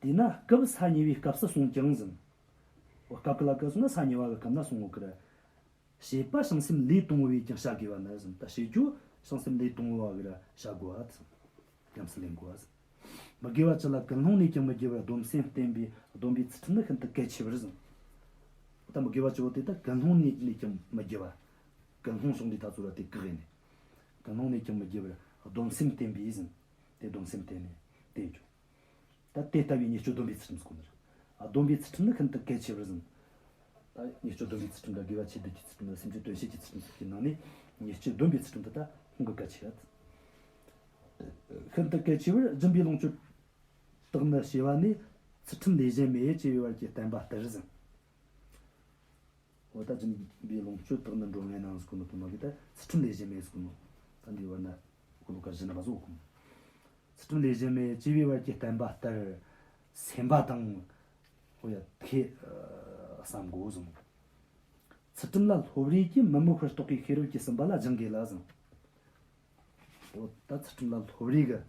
དེས་ན་སྐབས་ས་གཉིས་པའི་སྐབས་སུ་གསུངས་ཀྱང་ཟིན། འོ་སྐབས་ག་ལ་སྐབས་སུ་ན་ས་གཉིས་པ་གི་སྐབས་ན་གསུངས་འོ་ཀི་ར། བྱེད་པ་བྱང་སེམས་ལས་དང་པོ་བས་ཀྱང་བྱ་དགོས་པ་ནི་ཟིན། ད་བྱེད་རྒྱུ་བྱང་སེམས་ལས་དང་པོ་བ་གི་ར་བྱ་དགོས་པ་ཟིན། ཉམས་སུ་ལེན་དགོས་པ་ཟིན། མི་དགེ་བ་བཅུ་ལ་ཀུན་སློང་ནས་ཀྱང་མི་དགེ་བར་སྡོམ་སེམས་བསྟེན་པའི་སྡོམ་པའི་ཚུལ་ཁྲིམས་ནི་ཤིན་ཏུ་གལ་ཆེ་བར་ཟིན། ད་མི་དགེ་བ་བཅུ་བོ་དེ་ད་ཀུན་སློང་ནས་ནས་ཀྱང་མི་དགེ་བ། ཀུན་སློང་གཞུང་འདི་ད་ཚོ་ར་དེ་བཀག་ཡིན་ནས། ཀུན་སློང་ནས་ཀྱང་མི་དགེ་བར་སྡོམ་སེམས་བསྟེན་པའི་ཟིན། དེ་སྡོམ་སེམས་བསྟེན་ནས་བསྟེན་རྒྱུ། ད་དེ་ལྟ་བུའི་ཉེས་སྤྱོད་སྡོམ་པའི་ཚུལ་ཁྲིམས་སུ་གོ་ནི་རེད། ཨ། སྡོམ་པའི་ཚུལ་ཁྲིམས་ནི་ཤིན་ཏུ་གལ་ཆེ་བར་ཟིན། ད་ཉེས་སྤྱོད་སྡོམ་པའི་ཚུལ་ཁྲིམས་དང་དགེ་བ་ཆེ་བསྡུ་གི་ཚུལ་ཁྲིམས་དང་སེམས་ཅན་དོན་བྱེད་ཀྱི་ཚུལ་ཁྲིམས་སོགས་ཀྱི་ནང་ནས་ཉེས་སྤྱོད་སྡོམ་པའི་ཚུལ་ཁྲིམས་དེ་ད་ཁོང་གི་གལ་ཆེ་བ། ཤིན་ཏུ་གལ་ཆེ་བར་སྦྱིན་པའི་ལོངས་སྤྱོད་དག་ནི་ཞེས་པ་ནི་ཚུལ་ཁྲིམས་ལས་གཞན་མེད་ཅེས་པའི་བར་གྱི་བསྟན་པ་ལྟར་ཟིན། འོ་ད་སྦྱིན་པའི་ལོངས་སྤྱོད་དག་ནི་འགྲོ་ངེས་ནང་ཟེར་གོ་ནོ་དུ་མ་གི་ད་ཚུལ་ཁྲིམས་ལས་གཞན་མེད་ཟེར་གོ་ནོ། ད་འདི་བར་ན་ཤོ་ལོ་ཀ་བཞི་ན་མ་ཟོ་གོ། ཚུལ་ཁྲིམས་ལས་གཞན་མེད་ཅེས་པའི་བར་གྱི་བསྟན་པ་ལྟར་སེམས་པ་དང་། འོ་ཡ་དེ་བསམ་དགོས་ཟིན། ཚུལ་ཁྲིམས་ལ་སློབ་རིས་ཀྱིས་མི་དམིགས་པར་རྟོགས་པའི་ཤེས་རབ་ཀྱིས་ཟིན་པ་ལ་སྦྱང་དགོས་ལ་ཟིན། འོ་ད་ཚུལ་ཁྲིམས་ལ་སློབ་རིས་ཀྱི།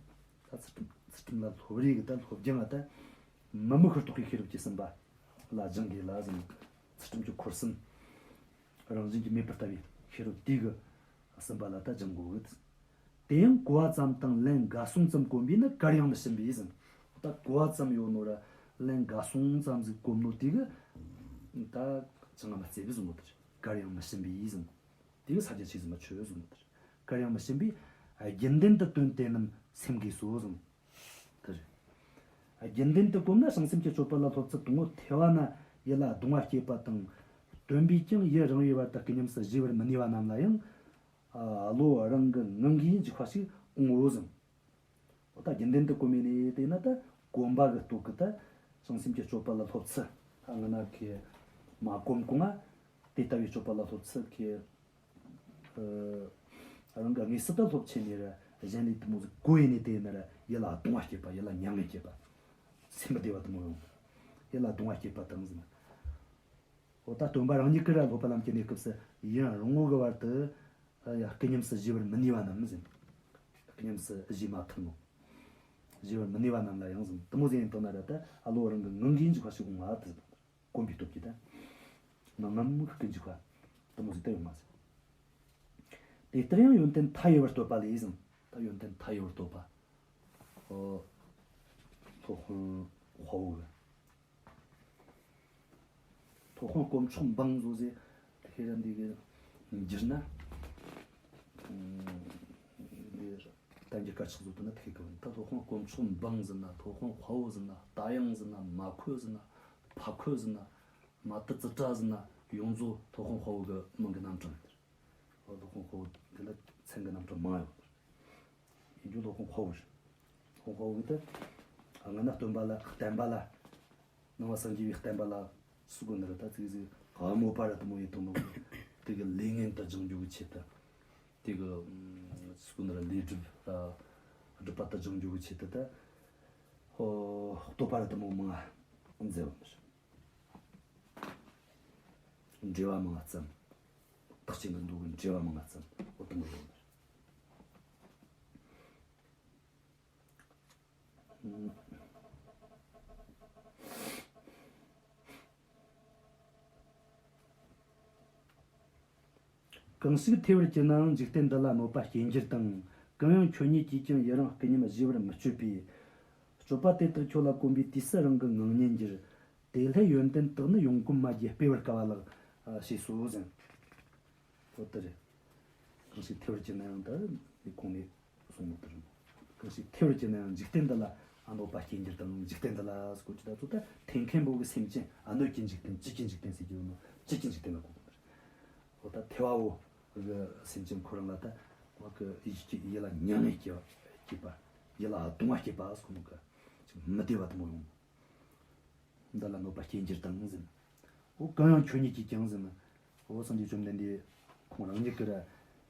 ད་ཚུལ་ཁྲིམས་ཚུལ་ཁྲིམས་ལ་སློབ་རིས་ཀྱི་ད་སློབ་སྦྱོང་ང་ད་མི་དམིགས་པར་རྟོགས་པའི་ཤེས་རབ་ཀྱིས་ཟིན་པ། ལ་སྦྱང་དགོས་ལ་ཟེར། ཚུལ་ཁྲིམས་ཀྱི་འཁོར་གསུམ་རང་བཞིན་གྱིས་མེད་པར་ལྟ་བའི་ཤེས་རབ་དེ་གི་གསུམ་པ་ལ་ད་སྦྱང་དགོས་གི། དེ་ཡང་གོ་བ་ཙམ་དང་ལན་འགའ་ཟུང་ཙམ་གོམས་པས་ནི་གར་ཡང་མི་ཞུམ་པས་ཟེར། ད་གོ་བ་ཙམ་ཡོད་ནོ་ར་ལན་འགའ་ཟུང་ཙམ་ཟིག་གོམས་ནོ་དེ་གི་ད་ཅང་མ་བརྩེ་བས་ཟེར་ནོ་དེ་རེད། གར་ཡང་མི་ཞུམ་པས་ཟེར། དེ་གི་ས་རྒྱ་ཆེ་ཟིན་མ་ཆོད་ཟེར་ནོ་དེ་རེད། གར་ཡང་མི་ཞུམ་པས་རྒྱུན་ལྡན་དུ་དོན་དེ་རྣམས་སེམས་དགོས་སོ་ཟེར། དེ་རེད། རྒྱུན་ལྡན་དུ་གོམས་ན་བྱང་སེམས་ཀྱི་སྤྱོད་པ་ལ་སློབ་ཚུལ་དང་པོ་ཐོས་པ་ན་ཡིད་ལ་གདུང་བ་སྐྱེས་པ་དང་། སྟོན་པས་ཀྱང་ཡུན་རིང་བའི་བར་དུ་སྐུ་ཉམས་སུ་བཞེས་པར་མི་ནུས་པ་རྣམས་ལ་ཡང་། ཨ། བློ་རང་གི་ངང་གིས་འཇུག་པ་ཞིག་འོང་ངོ་ཟེར། འོ་ད་རྒྱུན་ལྡན་དུ་གོམས་ནས་བལྟས་ན་ད་གོམས་པ་གི་སྟོབས་ཀྱིས་ད་བྱང་སེམས་ཀྱི་སྤྱོད་པ་ལ་སློབ་ཚུལ་ད་ང་ན་གི་མ་གོམས་གོང་ང་དེ་ལྟ་བུའི་སྤྱོད་པ་ལ་སློབ་ཚུལ་གི་ཨ། རང་གི་དངོས་སུ་ད་སློབ་ཆེན་ནས་ར་གཞན་ལས་དེ་མོ་ཟིག་གོ་ཡེ་ནས་དེ་ཡིན་ན་ར་ཡིད་ལ་གདུང་བ་སྐྱེས་པ། ཡིད་ལ་མྱ་ངན་སྐྱེས་པ། སེམས་པ་བདེ་བ་དེ་མོ་ཡོང་། ཡིད་ལ་གདུང་བ་སྐྱེས་པ་དང་ཟེར། འོ་ད་སྟོན་པ་རང་ཉིད་ཀྱིས་ར་སློབ་པ་ལམ་གྱི་གནས་སྐབས་སུ་ཡུན་རིང་བོ་གི་བར་དུ་ཡ་སྐུ་ཉམས་སུ་བཞེས་པར་མི་ནུས་པ་རྣམས་ཟེར། སྐུ་ཉམས་སུ་བཞེས་མ་ཐུབ་ནོ། བཞེས་པར་མི་ནུས་པ་རྣམས་ལ་ཡང་ཟེར། དེ་མོ་ཟིག་ཡིན་དང་ན་ར་ད་ཨ་བློ་རང་གི་ངང་གིས་འཇུག་པ་ཞིག་འོང་བ་དེ་ཟེར། གོམས་པའི་སྟོབས་ཀྱིས་ད། ངང་ངམ་ཀུན་འཇུག་པ། དེ་མོ་ཟིག་ད་ཡོང་མ་ཟིག་དེ་ལྟར་ཡང་ཡོན་ཏན་མཐའ་ཡས་པར་བསྟོད་པ་ལས་ཟེར། ད་ཡོན་ཏན་མཐའ་ཡས་པར་བསྟོད་པ། ཨོ། སློབ་དཔོན་དཔའ་བོ་གི། སློབ་དཔོན་དཀོན་མཆོག་འབངས་ཟོ་ཟེར། དེ་ཁེ་ར་འདི་གི་འགྱུར་ན། ཨ། འདི་གཏན་གྱི་དཀར་ཆག་བཟོ་དུ་ན་དེ་གི་ད་སློབ་དཔོན་དཀོན་མཆོག་འབངས་ཟེར་ན། སློབ་དཔོན་དཔའ་བོ་ཟེར་ན། རྟ་དབྱངས་ཟེར་ན། མ་ཁོལ་ཟེར་ན། ཕ་ཁོལ་ཟེར་ན། མ་ཏི་ཙི་ཏྲ་ཟེར་ན། ཡོངས་རྫོགས་སློབ་དཔོན་དཔའ་བོ་གི་མིང་གི་རྣམ་གྲངས་རེད། སློབ་དཔོན་དཔའ་བོ་འདི་ལ་མཚན་གི་རྣམ་གྲངས་མང་ཡོད། ཡིན་རྒྱུ་སློབ་དཔོན་དཔའ་བོ་རེད། སློབ་དཔོན་དཔའ་བོ་གི་ད། སྔ་ན་སྟོན་པ་ལ་བསྟན་པ་ལ། ནང་པ་སངས་རྒྱས་པའི་བསྟན་པ་ལ་སུ་གོ་ནི་རེད། ད་ཙིག་ཙིག་དམོད་པ་ར་དེ་མོ་ཡིན་དང་ནོ། དེ་གི་ལས་ངན་དུ་སྦྱང་རྒྱུ་གི་ཆེད་དུ། དེ་གི་སུ་གོ་ནི་རེད། ལས་སྒྲིབ་ར་སྒྲིབ་པ་དུ་སྦྱང་རྒྱུ་གི་ཆེད་དུ་ད། ཧོ། བསྟོད་པ་ར་དེ་མོ་མང་ང་མཛད་པ་ནི་རེད། འགྲེལ་བ་མང་ང་བརྩམས། ཐེག་ཆེན་གྱི་མདོ་གི་འགྲེལ་བ་མང་ང་བརྩམས། འོ་དེ་མོ་ཡོད་ནི་རེད། གང་ཞིག་ཐོས་པར་གྱུར་ནའང་འཇིག་རྟེན་འདི་ལ་གནོད་པ་སྐྱེལ་འགྱུར་དང་། གང་ཡང་ཁྱོད་ཉིད་ཀྱིས་ཀྱང་ཡི་རང་སྐུ་ཉམས་བཞེས་པར་མི་སྤྱོད་པས། སྤྱོད་པ་དེ་དག་ཁྱོད་ལ་གོམས་པའི་དུས་སུ་རང་གི་ངང་ཉན་འགྱུར། དེ་སླད་ཡོན་ཏན་དག་ནི་ཡོངས་གོམས་མ་བགྱིས་སྤེལ་བར་དཀའ་བ་ལགས། ཞེས་སོ་ཟེར། འོ་དེ་རེད། གང་ཞིག་ཐོས་པར་གྱུར་ན་ཡང་ད་ནི་གོང་ནས་གསུངས་མོ་དེ་རེད། གང་ཞིག་ཐོས་པར་གྱུར་ན་ཡང་འཇིག་རྟེན་འདི་ལ་ཨ་གནོད་པ་སྐྱེལ་འགྱུར་དང་། འཇིག་རྟེན་འདི་ལ་ཟེར་གོ་ཅི་ད་ཚོ་ད་ཐོས་མཁན་པོ་གི་སེམས་ཅན། ཨ་གནོད་ཀྱི་འཇིག་རྟེན། བྱིས་ཀྱི་འཇིག་རྟེན་ཟེར་གྱི་ཡོད་ནོ། བྱིས་ཀྱི་འཇིག་རྟེན་ལ་གོ་དགོས་པ་རེད། འོ་ད་ཐོས་པ་བོ་གི་སེམས་ཅན་ཁོ་རང་ལ་ད་བ་གི་ཡིད་ཀྱི་ཡིད་ལ་མྱ་ངན་སྐྱེ་བ་སྐྱེས་པ། ཡིད་ལ་གདུང་བ་སྐྱེས་པ་ཟེར་གོ་ནོ་གི་ཅིག་མི་བདེ་བ་དེ་མོ་ཡོང་། འདི་ལ་གནོད་པ་སྐྱེལ་འགྱུར་དང་ཟེར། འོ་གང་ཡང་ཁྱོད་ཉིད་ཀྱིས་ཀྱང་ཟེར། འོ་སངས་རྒྱས་བཅོམ་ལྡན་འདས་ཁོང་རང་ཉིད་ཀྱིས་ར་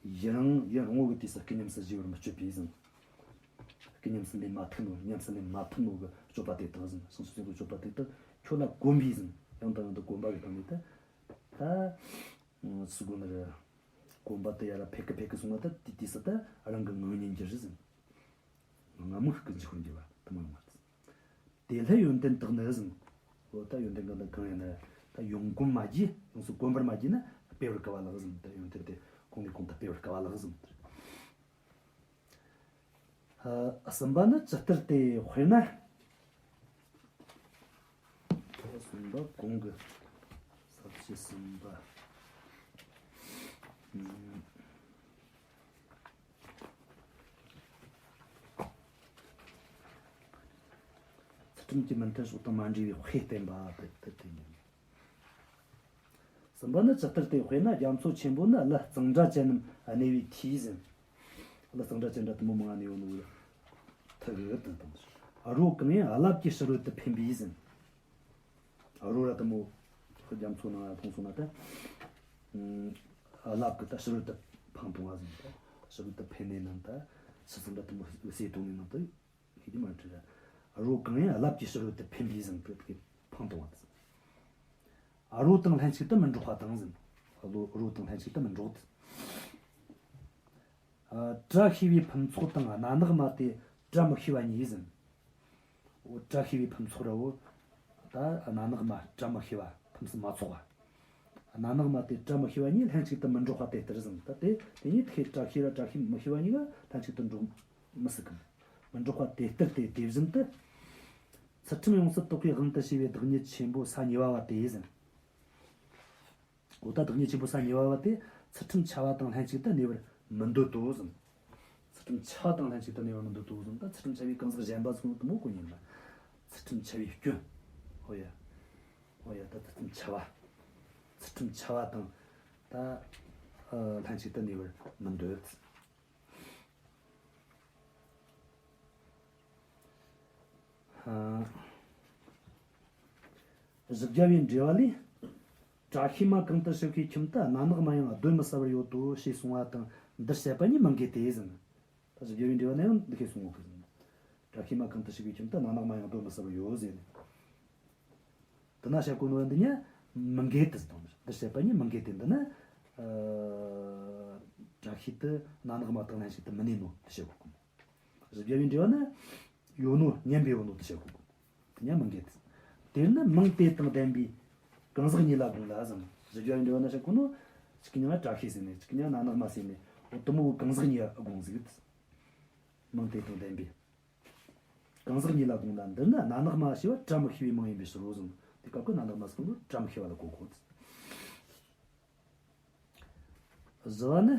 ཡི་རང་ཡུན་རིང་བོ་གི་དུས་སུ་སྐུ་ཉམས་སུ་བཞེས་པར་མི་སྤྱོད་པས་ཟེར། སྐུ་ཉམས་སུ་ལེན་མ་ཐུབ་ནོ། ཉམས་སུ་ལེན་མ་ཐུབ་ནོ་གི་སྤྱོད་པ་དེ་དག་ཟེར། བྱང་ཆུབ་སེམས་དཔའི་སྤྱོད་པ་དེ་དག་ཁྱོད་ལ་གོམས་པས་ཟེར། ཡང་དང་ཡང་དུ་གོམས་པ་གི་སྟེང་ནས་ད་ད་སུ་གོ་ནི་རེད། གོམས་པ་དེ་ཡར་འཕེལ་གི་འཕེལ་གི་སོང་བ་ད་དེ་དུས་སུ་ད་རང་གི་ངང་ཉན་འགྱུར་ཟེར། ང་མོ་ཤི་ཀུན་གྱི་འཁོར་འགྱུར་བ་དེ་མོ་ཡོང་བ་རེད། དེ་ལྷའི་ཡོན་ཏན་དག་ནི་ཟེར། འོ་ད་ཡོན་ཏན་གང་དང་གང་ཡིན་ན་ད་ཡོངས་གོམས་མ་བགྱིས། ཡོངས་སུ་གོམས་པར་མ་བགྱིས་ན་སྤེལ་བར་དཀའ་བ་ལགས་ཟེར། ད་ཡོན་ཏན་དེ་གོང་ནས་གོང་དུ་སྤེལ་བར་དཀའ་བ་ལགས་ཟེར། ཨ། གསུམ་པ་ནི་ཇི་ལྟར་དེ་དཔེར་ན། གསུམ་པ་གོང་གི་ས་བཅད་གསུམ་པ། ཨུམ། ཚུལ་ཁྲིམས་ཀྱི་མི་མཐུན་ཕྱོགས་དང་མ་འབྲེལ་བའི་དཔེ་བསྟན་པ་དེ་དེ་དེ་ཡིན། གསུམ་པ་ནི་ཇི་ལྟར་དེ་དཔེར་ན་རྒྱ་མཚོ་ཆེན་པོ་ནི་གླུ་གཙང་སྦྲ་ཅན་རྣམས་གནས་པའི་མཐུས་ཟེར། གླུ་གཙང་སྦྲ་ཅན་འདྲ་དེ་མོ་མང་ང་གནས་ཡོད་ནོ་གི་མཐུ་གི་དེ་དང་། རོ་གང་ཡིན་རླབས་ཀྱི་ཕྱི་རོལ་དུ་འཕེན་པས་ཟེར། རོ་ར་དེ་མོ་རྒྱ་མཚོ་ནང་ལ་ལྷུང་སོང་ན་ད། ཨུམ། རླབས་ཀྱིས་ད་ཕྱི་རོལ་དུ་འཕངས་གཏོང་བ་ཟེར། ད་ཕྱི་རོལ་དུ་འཕེན་ནས་ནང་ད་ཕྱི་ཙམ་ར་དེ་མོ་བསྲེས་གཏོང་ནས་ནང་ད། ཤེས་རྒྱུ་མ་འཁྲུལ་ར། རོ་གང་ཡིན་རླབས་ཀྱི་ཕྱི་རོལ་དུ་འཕེན་པས་ཟེར། དེ་གི་འཕངས་གཏོང་བ་དེ། རོ་དང་ལྷན་ཅིག་ཏུ་མི་འགྲོགས་པ་དང་ཟེར། རོ་རོ་དང་ལྷན་ཅིག་ཏུ་མི་འགྲོགས་ཏེ། ཨ། བཀྲ་ཤིས་པའི་ཕུན་ཚོགས་དང་སྣ་ནག་མ་སྟེ་བཀྲ་མི་ཤིས་པ་གཉིས་ཟེར། འོ་བཀྲ་ཤིས་པའི་ཕུན་ཚོགས་ར་འོ། ད་རྣ་ནག་མ་བཀྲ་མི་ཤིས་པ་ཕུན་སུམ་མ་ཚོགས་པ། རྣ་ནག་མ་དེ་བཀྲ་མི་ཤིས་པ་གཉིས་ལྷན་ཅིག་ཏུ་མི་འགྲོགས་པ་དེ་ལྟར་ཟིན། ད་དེ་དེ་གཉིས་དེ་བཀྲ་ཤིས་ར་བཀྲ་ཤིས་མི་ཤིས་པ་གཉིས་ཀ་ལྷན་ཅིག་ཏུ་འགྲོགས་མི་སྲིད་གམ། མི་འགྲོགས་པ་དེ་ལྟར་ཏེ། དེ་བཞིན་དུ་ཚུལ་ཁྲིམས་ཡོངས་སུ་རྟོགས་པའི་དབང་དུ་བྱས་པའི་བདག་ཉིད་ཆེན་པོ་ས་གཉིས་པ་བ་དེ་ཟིན། འོ་ད་བདག་ཉིད་ཆེན་པོ་ས་གཉིས་པ་བ་དེ་ཚུལ་ཁྲིམས་འཆལ་བ་དང་ལྷན་ཅིག་ཏུ་གནས་པར་མི་འདོད་དོ་ཟིན། ཚུལ་ཁྲིམས་འཆལ་བ་དང་ལྷན་ཅིག་ཏུ་གནས་པར་མི་འདོད་དོ་ཟིན། ད་ཚུལ་ཁྲིམས་འཆལ་བའི་གང་ཟག་གཞན་པ་ཟིན་དུ་མོ་གོ་ཉིན་ལ། ཚུལ་ཁྲིམས་འཆལ་བའི་སྐྱོན། འོ་ཡ། འོ་ཡ། ད་ཚུལ་ཁྲིམས་འཆལ་བ། ཚུལ་ཁྲིམས་འཆལ་བ་དང་ད་ལྷན་ཅིག་ཏུ་གནས་པར་མི་འདོད། བཞི་བརྒྱ་པའི་འགྲེལ་བ་ལས། བཀྲ་ཤིས་མ་གང་དུ་ཞུགས་པའི་ཁྱིམ་དུ་རྣ་ནག་མ་ཡང་སྡོད་མི་ཟ་བར་ཡོད་དོ་ཞེས་གསུངས་པ་དང་འདིར་བཤད་པ་ཉིད་མི་འགལ་ཏེ་ཟིན། ད་བཞི་བརྒྱ་པའི་འགྲེལ་བ་ན་ཡང་འདི་སྐད་གསུངས་ཡོད་གི་ཟིན། བཀྲ་ཤིས་མ་གང་དུ་ཞུགས་པའི་ཁྱིམ་དུ་རྣ་ནག་མ་ཡང་སྡོད་མི་ཟ་བར་ཡོད་ཟེར་ནས། འདི་ན་བཤད་གོ་ནོ་འདི་ཉིད་མི་འགལ་ཏེ་ཟིན། འདིར་བཤད་པ་ཉིད་མི་འགལ་ཏེ། འདི་ན་བཀྲ་ཤིས་དུ་རྣ་ནག་མ་དང་ལྷན་ཅིག་ཏུ་མི་གནས་ནོ་འདི་བཤད་གོ་གི། བཞི་བརྒྱ་པའི་འགྲེལ་བ་ན་ཡོད་ནོ་མཉམ་པའི་ཡོད་ནོ་དེ་བཤད་གོ་གི། དེ་ཉིད་མི་འགལ་ཏེ། དེར་ནི་མིང་དེ་དང་ལྡན་པའི་གང་ཟག་གཉིས་ལ་དགོངས་ལ་ཟིན། བཞི་བརྒྱ་པའི་འགྲེལ་བ་ན་བཤད་གོ་ནོ་གཅིག་གི་མྱིང་ང་བཀྲ་ཤིས་ཟེར་ནས་གཅིག་གི་མྱིང་ང་རྣ་ནག་མ་ཟེར་ནས། འོ་དེ་མོ་གང་ཟག་གཉིས་དགོངས་ཟིག། མིང་དེ་དང་ལྡན་པའི་གང་ཟག་གཉིས་ལ་དགོངས་ལ། འདི་ནི་རྣ་ནག་མ་ཞེས་པ་བཀྲ་མི་ཤིས་པའི་མིང་ཡིན་པའི་ཕྱིར་རོ་ཟིན། དེ་སྐབས་ཀྱི་རྣ་ནག་མ་ཟེར་གོ་ནོ་བཀྲ་མི་ཤིས་པ་ལ་གོ་དགོས། བཞི་བ་ནི།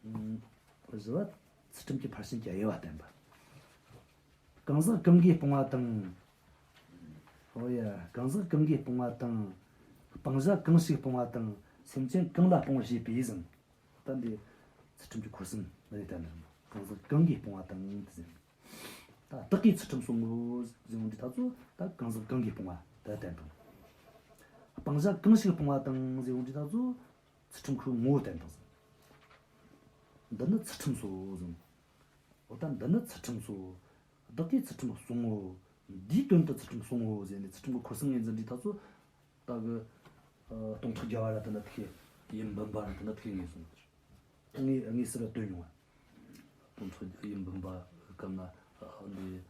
ཨམ། བཞི་བ། ཚུལ་ཁྲིམས་ཀྱི་ཕར་ཕྱིན་གྱི་དབྱེ་བ་བསྟན་པ། གང་ཟག་གང་གིས་སྤོང་བ་དང་། ཨོ་ཡ། གང་ཟག་གང་གིས་སྤོང་བ་དང་། སྤང་བྱ་གང་ཞིག་སྤོང་བ་དང་། སེམས་ཅན་གང་ལ་སྤོང་བར་བྱེད་པས་ཟིན། ད་འདི་ཚུལ་ཁྲིམས་ཀྱི་འཁོར་གསུམ་མི་རེ་བསྟན་ནི། གང་ཟག་གང་གིས་སྤོང་བ་དང་དེ་ཟིན། ད་བདག་གིས་ཚུལ་ཁྲིམས་སྲུང་ངོ་ཟེར་འོང་དུས་ད་ཚོ་ད་གང་ཟག་གང་གིས་སྤོང་བ་ད་བསྟན་དང་། སྤང་བྱ་གང་ཞིག་སྤོང་བ་དང་ཟེར་འོང་དུས་ད་ཚོ། ཚུལ་ཁྲིམས་ཁོའི་ངོ་བོ་བསྟན་དང་ཟེར། འདི་ནི་ཚུལ་ཁྲིམས་སོ་ཟེར། འོ་ད་འདི་ནི་ཚུལ་ཁྲིམས་སོ། བདག་གིས་ཚུལ་ཁྲིམས་སྲུང་ངོ་། འདིའི་དོན་དུ་ཚུལ་ཁྲིམས་སྲུང་ངོ་ཟེར་ནས་ཚུལ་ཁྲིམས་ཀྱི་འཁོར་གསུམ་ངོས་འཛིན་དུས་ད་ཚོ། ད་གི། ཨ། སྟོང་ཕྲག་བརྒྱ་པ་ར་དེ་འདྲ་ཐུག་ཡིན་འབུམ་པ་ར་དེ་འདྲ་ཐུག་ངེས་སོང་། ངེས་ངེས་སུ་ར་སྟོན་མྱོང་བ། སྟོང་ཕྲག་ཡིན་འབུམ་པ་སྐབས་ན་འདི།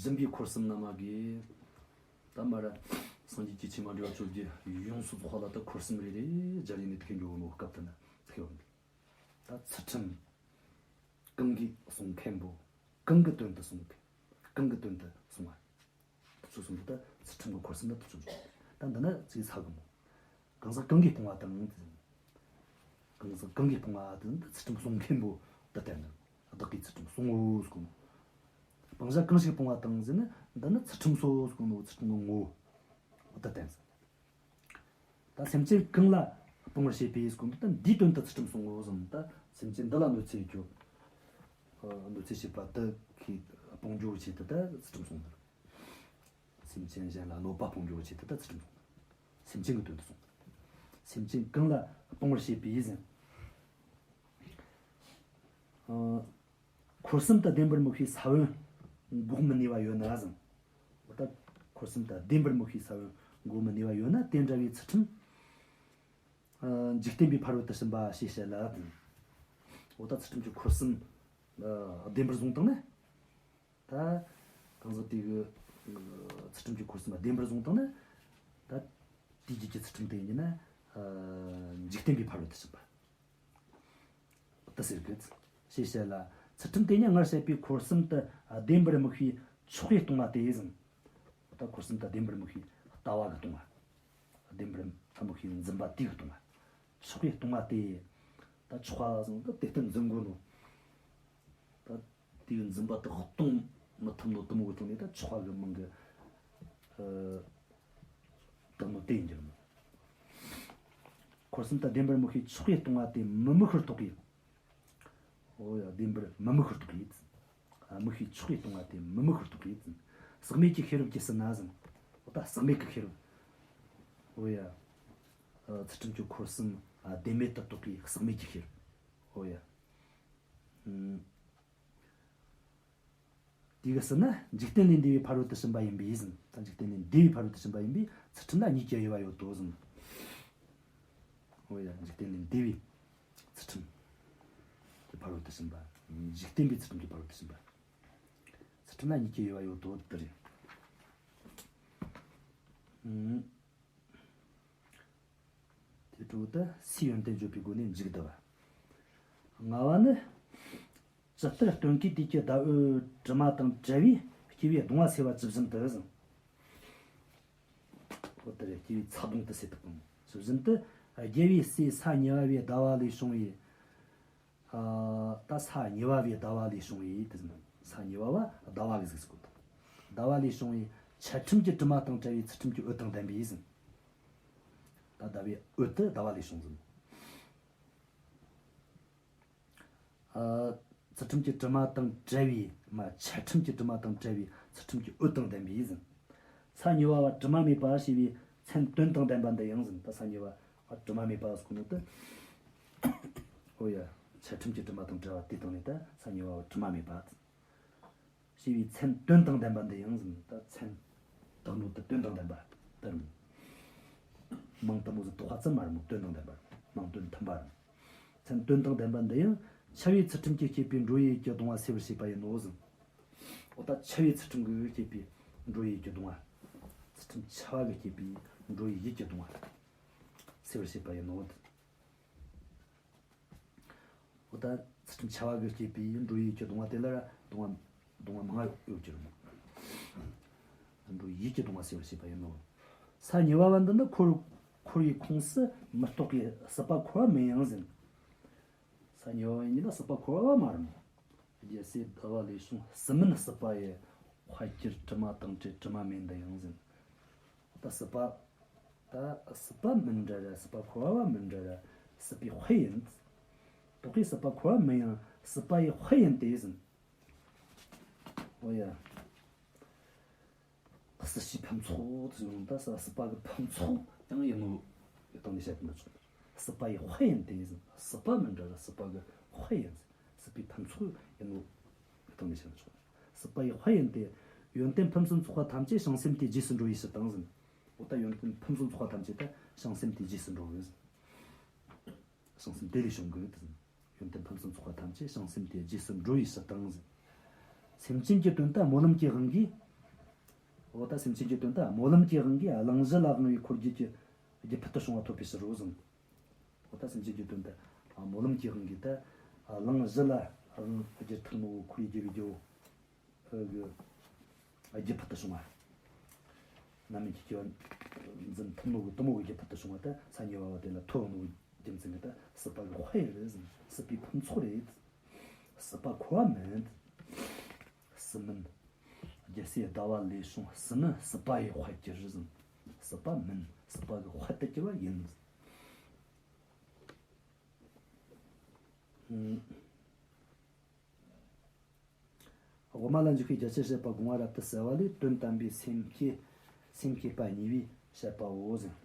སྦྱིན་པའི་འཁོར་གསུམ་རྣམས་ཀྱིས། ད་མར་སངས་རྒྱས་ཀྱི་ཆོས་མ་འདྲེས་པ་བཅོ་བརྒྱད་ཡོངས་སུ་རྫོགས་པ་ལ་ད་འཁོར་གསུམ་རེ་རེ་སྦྱར་ཡིན་ནི་དེ་གའི་འགྱོ་ནོ་སྐབས་དེ་ན་ཐེག་པ་འདི། ད་ཚུལ་ཁྲིམས་གང་གིས་སྲུང་མཁན་པོ། གང་གི་དོན་དུ་སྲུང་མཁན། གང་གི་དོན་དུ་སྲུང་བ། དེ་ཚོ་གསུམ་དུ་ད་ཚུལ་ཁྲིམས་ཀྱི་འཁོར་གསུམ་ལ་དེ་ཚོ་འཇོག་ད་འདི་ན་ཅིག་ཚ་གི་མོ། གང་ཟག་གང་གིས་སྤོང་བ་དང་། གང་ཟག་གང་གིས་སྤོང་བ་དེ་ནི་ཚུལ་ཁྲིམས་སྲུང་མཁན་པོ་འདི་བསྟན་ནི། བདག་གིས་ཚུལ་ཁྲིམས་སྲུང་ངོ་ཟེར་གོ་ནོ། སྤང་བྱ་གང་ཞིག་སྤོང་བ་དང་ཟེར་ནི་འདི་ནི་ཚུལ་ཁྲིམས་སོ་ཟེར་གོ་ནོ། ཚུལ་ཁྲིམས་ཀྱི་ངོ་བོ་འདི་བསྟན་ཟིན། ད་སེམས་ཅན་གང་ལ་སྤོང་བར་བྱེད་པས་ཟེར་གོ་ནོ། ད་འདིའི་དོན་དུ་ཚུལ་ཁྲིམས་སྲུང་ངོ་ཟེར་ནི། ད་སེམས་ཅན་འདི་ལ་གནོད་འཚེ་རྒྱུ། གནོད་འཚེ་བྱེད་པ་དེ་གིས་སྤོང་རྒྱུའི་ཆེད་དུ་ད་ཚུལ་ཁྲིམས་སྲུང་ནི། སེམས་ཅན་གཞན་ལ་གནོད་པ་སྤོང་རྒྱུའི་ཆེད་དུ་ད་ཚུལ་ཁྲིམས་སྲུང་། སེམས་ཅན་གྱི་དོན་དུ་སྲུང་། སེམས་ཅན་གང་ལ་སྤོང་བར་བྱེད་པས་ཟིན། ཨ། འཁོར་གསུམ་དུ་བདེན་པར་དམིགས་པའི་ས་བོན་འགོག་མི་ནུས་པ་ཡོད་ན་ཟིན། འོ་ད་འཁོར་གསུམ་དུ་བདེན་པར་དམིགས་པའི་ས་བོན་འགོག་མི་ནུས་པ་ཡོད་ན་དེ་འདྲ་བའི་ཚུལ་ཁྲིམས། ཨ། འཇིག་རྟེན་པའི་ཕ་རོལ་ཏུ་ཕྱིན་པ་ཞེས་བཤད་ལ། འོ་ད་ཚུལ་ཁྲིམས་ཀྱི་འཁོར་གསུམ། ཨ། བདེན་པར་བཟུང་བཏང་ན། ད་གང་ཟག་དེ་གི་ཚུལ་ཁྲིམས་ཀྱི་འཁོར་གསུམ་བདེན་པར་བཟུང་བཏང་ན། ད་དེའི་རྒྱུད་ཀྱི་ཚུལ་ཁྲིམས་དེ་ཡིན་ན། ཨ། འཇིག་རྟེན་པའི་ཕ་རོལ་ཏུ་ཕྱིན་པ་དེ་ཟེར་གི། ཞེས་བཤད་ལ། ཚུལ་ཁྲིམས་དེ་ཉིད་སྔར་བཤད་པའི་འཁོར་གསུམ་དུ་བདེན་པར་དམིགས་པའི་ཆགས་པས་སྟོང་བ་དེ་ཟིན། ད་འཁོར་གསུམ་དུ་བདེན་པར་དམིགས་པའི་ལྟ་བ་གིས་སྟོང་བ། བདེན་པར་དམིགས་པའི་འཛིན་པ་དེ་གིས་སྟོང་བ། ཆགས་པས་སྟོང་བ་དེ། ད་ཆགས་པ་ཟེར་ན་ད་དེ་ལྟར་འཛིན་དགོས་ནོ། ད་དེའི་འཛིན་པ་དེ་སྟོང་མི་ཐུབ་ནོ་དེ་མོ་གི་སྟེང་ནས་ད་ཆགས་པ་གི་མིང་གི། ཨ། བཏགས་ནོ་དེ་ཡིན་རྒྱུ་རེད་མོ། འཁོར་གསུམ་དུ་བདེན་པར་དམིགས་པའི་ཆགས་པས་སྟོང་བ་དེ་མི་དམིགས་པར་རྟོགས་པའི། འོ་ཡ། བདེན་པར་མི་དམིགས་པར་རྟོགས་པའི། དམིགས་པའི་ཆགས་པས་སྟོང་བ་དེ་མི་དམིགས་པར་རྟོགས་པའི། ཟག་མེད་ཀྱི་ཤེས་རབ་ཀྱིས་ཟིན་ན་ཟིན། འོ་ད་ཟག་མེད་ཀྱི་ཤེས་རབ། འོ་ཡ། ཨ། ཚུལ་ཁྲིམས་ཀྱི་འཁོར་གསུམ། ཨ། བདེན་མེད་དུ་རྟོགས་པའི་ཟག་མེད་ཀྱི་ཤེས་རབ། འོ་ཡ། ཨུམ། དེ་གི་ཟིན་ན་འཇིག་རྟེན་ལས་འདས་པའི་ཕ་རོལ་ཏུ་ཕྱིན་པ་ཡིན་པས་ཟིན། ད་འཇིག་རྟེན་ལས་འདས་པའི་ཕ་རོལ་ཏུ་ཕྱིན་པ་ཡིན་པས་ཚུལ་ཁྲིམས་ལ་གཉིས་ཀྱི་དབྱེ་བ་ཡོད་དོ་ཟིན། འོ་ཡ། འཇིག་རྟེན་ལས་འདས་པའི་ཚུལ་ཁྲིམས་ཀྱི་ཕ་རོལ་ཏུ་ཕྱིན་པ། འཇིག་རྟེན་པའི་ཚུལ་ཁྲིམས་ཀྱི་ཕ་རོལ་ཏུ་ཕྱིན་པ། ཚུལ་ཁྲིམས་ལ་གཉིས་ཀྱི་དབྱེ་བ་ཡོད་དོ་དེ་རེད། ཨུམ། དེ་འཕྲོ་དུ་སའི་ཡོན་ཏན་བརྗོད་པའི་སྒོ་ནས་མཇུག་བསྡུ་བ། ལྔ་བ་ནི། ཇི་ལྟར་སྟོན་ཀའི་དུས་ཀྱི་ཟླ་འོད་དྲི་མ་དང་བྲལ་བས་སྐྱེ་བོའི་གདུང་བ་སེལ་བ་ཇི་བཞིན་དུ་ཟེར། འོ་དེ་རེད། སྐྱེ་བོའི་ཚ་གདུང་དུ་སེལ་དུ་གང་ཇི་བཞིན་དུ། རྒྱལ་བའི་སྲས་ས་གཉིས་པ་བའི་ཟླ་བ་ལས་བྱུང་བའི། ཨ། ད་ས་གཉིས་པ་བའི་ཟླ་བ་ལས་བྱུང་བའི་དེ་ཟེར། ས་གཉིས་པ་བ་ཟླ་བ་གི་གཟུགས་སུ་བཀོད། ཟླ་བ་ལས་བྱུང་བའི་ཆད་ཁྲིམས་ཀྱི་དྲི་མ་དང་བྲལ་བའི་ཚུལ་ཁྲིམས་ཀྱི་འོད་དང་ལྡན་པའི་ཟེར། ད་ཟླ་བའི་འོད་དེ་ཟླ་བ་ལས་བྱུང་ཟེར། ཨ། ཚུལ་ཁྲིམས་ཀྱི་དྲི་མ་དང་བྲལ་བའི། མ། ཆད་ཁྲིམས་ཀྱི་དྲི་མ་དང་བྲལ་བའི་ཚུལ་ཁྲིམས་ཀྱི་འོད་དང་ལྡན་པའི་ཟེར། ས་གཉིས་པ་བ་དྲི་མ་མེད་པ་ཞེས་པའི་མཚན་དོན་དང་ལྡན་པ་འདི་ཡང་ཟེར། ད་ས་གཉིས་པ་བ་དྲི་མ་མེད་པ་ཟེར་གོ་ནོ་དེ། འོ་ཡ། ཆད་ཁྲིམས་ཀྱི་དྲི་མ་དང་བྲལ་བ་དེ་དང་ནི་ད་ས་གཉིས་པ་བ་དྲི་མ་མེད་པ། ཞེས་པའི་མཚན་དོན་དང་ལྡན་པ་འདི་ཡང་ཟེར། ད་མཚན་བཏགས་ནོ་དེ་དོན་དང་ལྡན་པ་དེ་རེད། མིང་དེ་མོ་ཟིག་བཏགས་པ་ཙམ་མ་རེད་མོ། དོན་དང་ལྡན་པ་རེད། མིང་དོན་མཐུན་པ་རེད། མཚན་དོན་དང་ལྡན་པ་འདི་ཡང་འཆི་བའི་ཚུལ་ཁྲིམས་ཀྱིས་བསྐྱེད་པའི་འགྲོ་བའི་ཡིད་ཀྱི་གདུང་བ་སེལ་བར་བྱེད་པ་ཡིན་ནོ་ཟེར། འོ་ད་འཆི་བའི་ཚུལ་ཁྲིམས་ཀྱིས་བསྐྱེད་པའི་འགྲོ་བའི་ཡིད་ཀྱི་གདུང་བ། ཚུལ་ཁྲིམས་འཆི་བ་གིས་བསྐྱེད་པའི་འགྲོ་བའི་ཡིད་ཀྱི་གདུང་བ་སེལ་བར་བྱེད་པ་ཡིན་ནོ། འོ་ད་ཚུལ་ཁྲིམས་འཆི་བ་གིས་བསྐྱེད་པའི་འགྲོ་བའི་ཡིད་ཀྱི་གདུང་བ་དེ་ལ་ར་གདུང་བ་གདུང་བ་མང་ཡོད་ཀྱི་རེད། འགྲོ་བའི་ཡིད་ཀྱི་གདུང་བ་སེལ་བར་བྱེད་པ་ཡིན་ནོ། ས་གཉིས་པ་བ་འདི་ནི་འཁོར་འཁོར་བའི་ཁོངས་སུ་མི་གཏོགས་པའི་སྲིད་པ་འཁོར་བ་མིན་ཡང་ཟེར། ས་གཉིས་པ་བ་ཡིན་ན་སྲིད་པ་འཁོར་བ་མ་རེད། རྒྱལ་སྲས་ཟླ་བ་ལས་བྱུང་སྲིད་མིན་སྲིད་པ་ཡི་དཔལ་གྱུར་དྲི་མ་དང་བྲལ་དྲི་མ་མེད་འདི་ཡང་ཟེར། ད་སྲིད་པ། ད་སྲིད་པ་མིན་འདྲ་ར་སྲིད་པ་འཁོར་བ་མིན་འདྲ་ར་སྲིད་པའི་དཔལ་ཡིན། རྟོག་གེ་སྲིད་པ་འཁོར་བ་མིན་ཡང་སྲིད་པ་ཡི་དཔལ་ཡིན་ཏེ་ཟེར། འོ་ཡ། སྲིད་ཞིའི་ཕུན་ཚོགས་དེ་ཡང་ད་ས་སྲིད་པ་གི་ཕུན་ཚོགས་ཡང་ཡིན་ནོ། ཡི་སྟེང་ནས་བཤད་པ་ན་ཆོག་སྲིད་པ་ཡི་དཔལ་ཡིན་ཏེ་ཟེར། སྲིད་པ་མིན་འདྲ་ར་སྲིད་པ་གི་དཔལ་ཡིན་ཟེར། སྲིད་པའི་ཕུན་ཚོགས་ཡིན་ནོ། ཡི་སྟེང་ནས་བཤད་ན་ཆོག་སྲིད་པ་ཡི་དཔལ་ཡིན་ཏེ། ཡོན་ཏན་ཕུན་སུམ་ཚོགས་པ་ཐམས་ཅད་བྱང་སེམས་དེའི་རྗེས་སུ་འགྲོ་བའི་ཕྱིར་དང་ཟེར། འོ་ད་ཡོན་ཏན་ཕུན་སུམ་ཚོགས་པ་ཐམས་ཅད་ད་བྱང་སེམས་དེའི་རྗེས་སུ་འགྲོ་བའི་ཟེར། བྱང་སེམས་དེ་ལས་བྱུང་གི་ཟེར། ཡོན་ཏན་ཕུན་སུམ་ཚོགས་པ་ཐམས་ཅད་བྱང་སེམས་དེའི་རྗེས་སུ་འགྲོ་བའི་ཕྱིར་དང་ཟེར། སེམས་ཅན་གྱི་དོན་དུ་སྨོན་ལམ་གྱི་དབང་གིས། འོ་ད་སེམས་ཅན་གྱི་དོན་དུ་སྨོན་ལམ་གྱི་དབང་གིས་གླེང་གཞི་ལ་དབང་བའི་འཁོར་རྒྱུད་ཀྱི་རྒྱུ་ཕུལ་དུ་བྱུང་བ་ཐོབ་པའི་ཕྱིར་རོ་ཟེར། འོ་ད་སེམས་ཅན་གྱི་དོན་དུ་སྨོན་ལམ་གྱི་དབང་གིས་ད་གླེང་གཞི་ལ་དབང་བསྒྱུར་ཐུབ་ནོ། འཁོར་བའི་རྒྱུ་བའི་རྒྱུ་བོ་གི་རྒྱུ་ཕུལ་དུ་བྱུང་བ། རྣམ་སྨིན་གྱི་སྐྱེ་བ་འཛིན་ཐུབ་ནོ་གི་དེ་མོ་གི་རྒྱུ་ཕུལ་དུ་བྱུང་བ་ད་ས་གཉིས་པ་བ་དེ་ལ་ཐོབ་ནོ་གི་རྒྱུ་མཚན་གྱིས་ད་སྲིད་པ་གི་དཔལ་རེད་ཟེར། སྲིད་པའི་ཕུན་ཚོགས་རེད། སྲིད་པ་འཁོར་བ་མིན། སྲིད་མིན། རྒྱལ་སྲས་ཟླ་བ་ལས་བྱུང་སྲིད་མིན་སྲིད་པ་ཡི་དཔལ་གྱུར་ཟེར། སྲིད་པ་མིན། སྲིད་པ་གི་དཔལ་དུ་གྱུར་པ་ཡིན། དབུ་མ་ལ་འཇུག་པའི་རྒྱ་ཆེར་བཤད་པ་དགོངས་པ་རབ་ཏུ་གསལ་བ་ལས། དོན་དམ་པའི་སེམས་བསྐྱེད། སེམས་བསྐྱེད་པ་གཉིས་པས་བཤད་པའོ་ཟེར།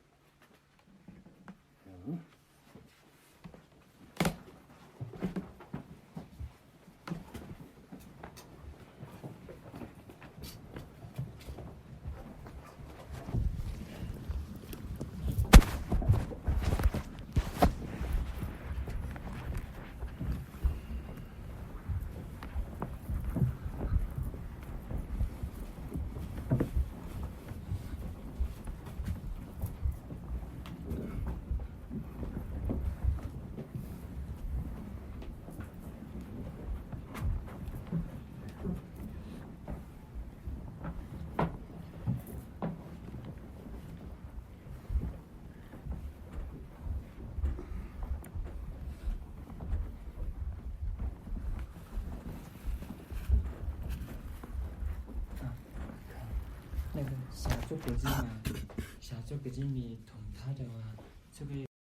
ཞག་བཅུ་དགུ་ཅིག་ན་ཞག་བཅུ་དགུ་ཅིག་མི་དུང་ཐག་རེ་བ་ཚུགས་ཀྱི།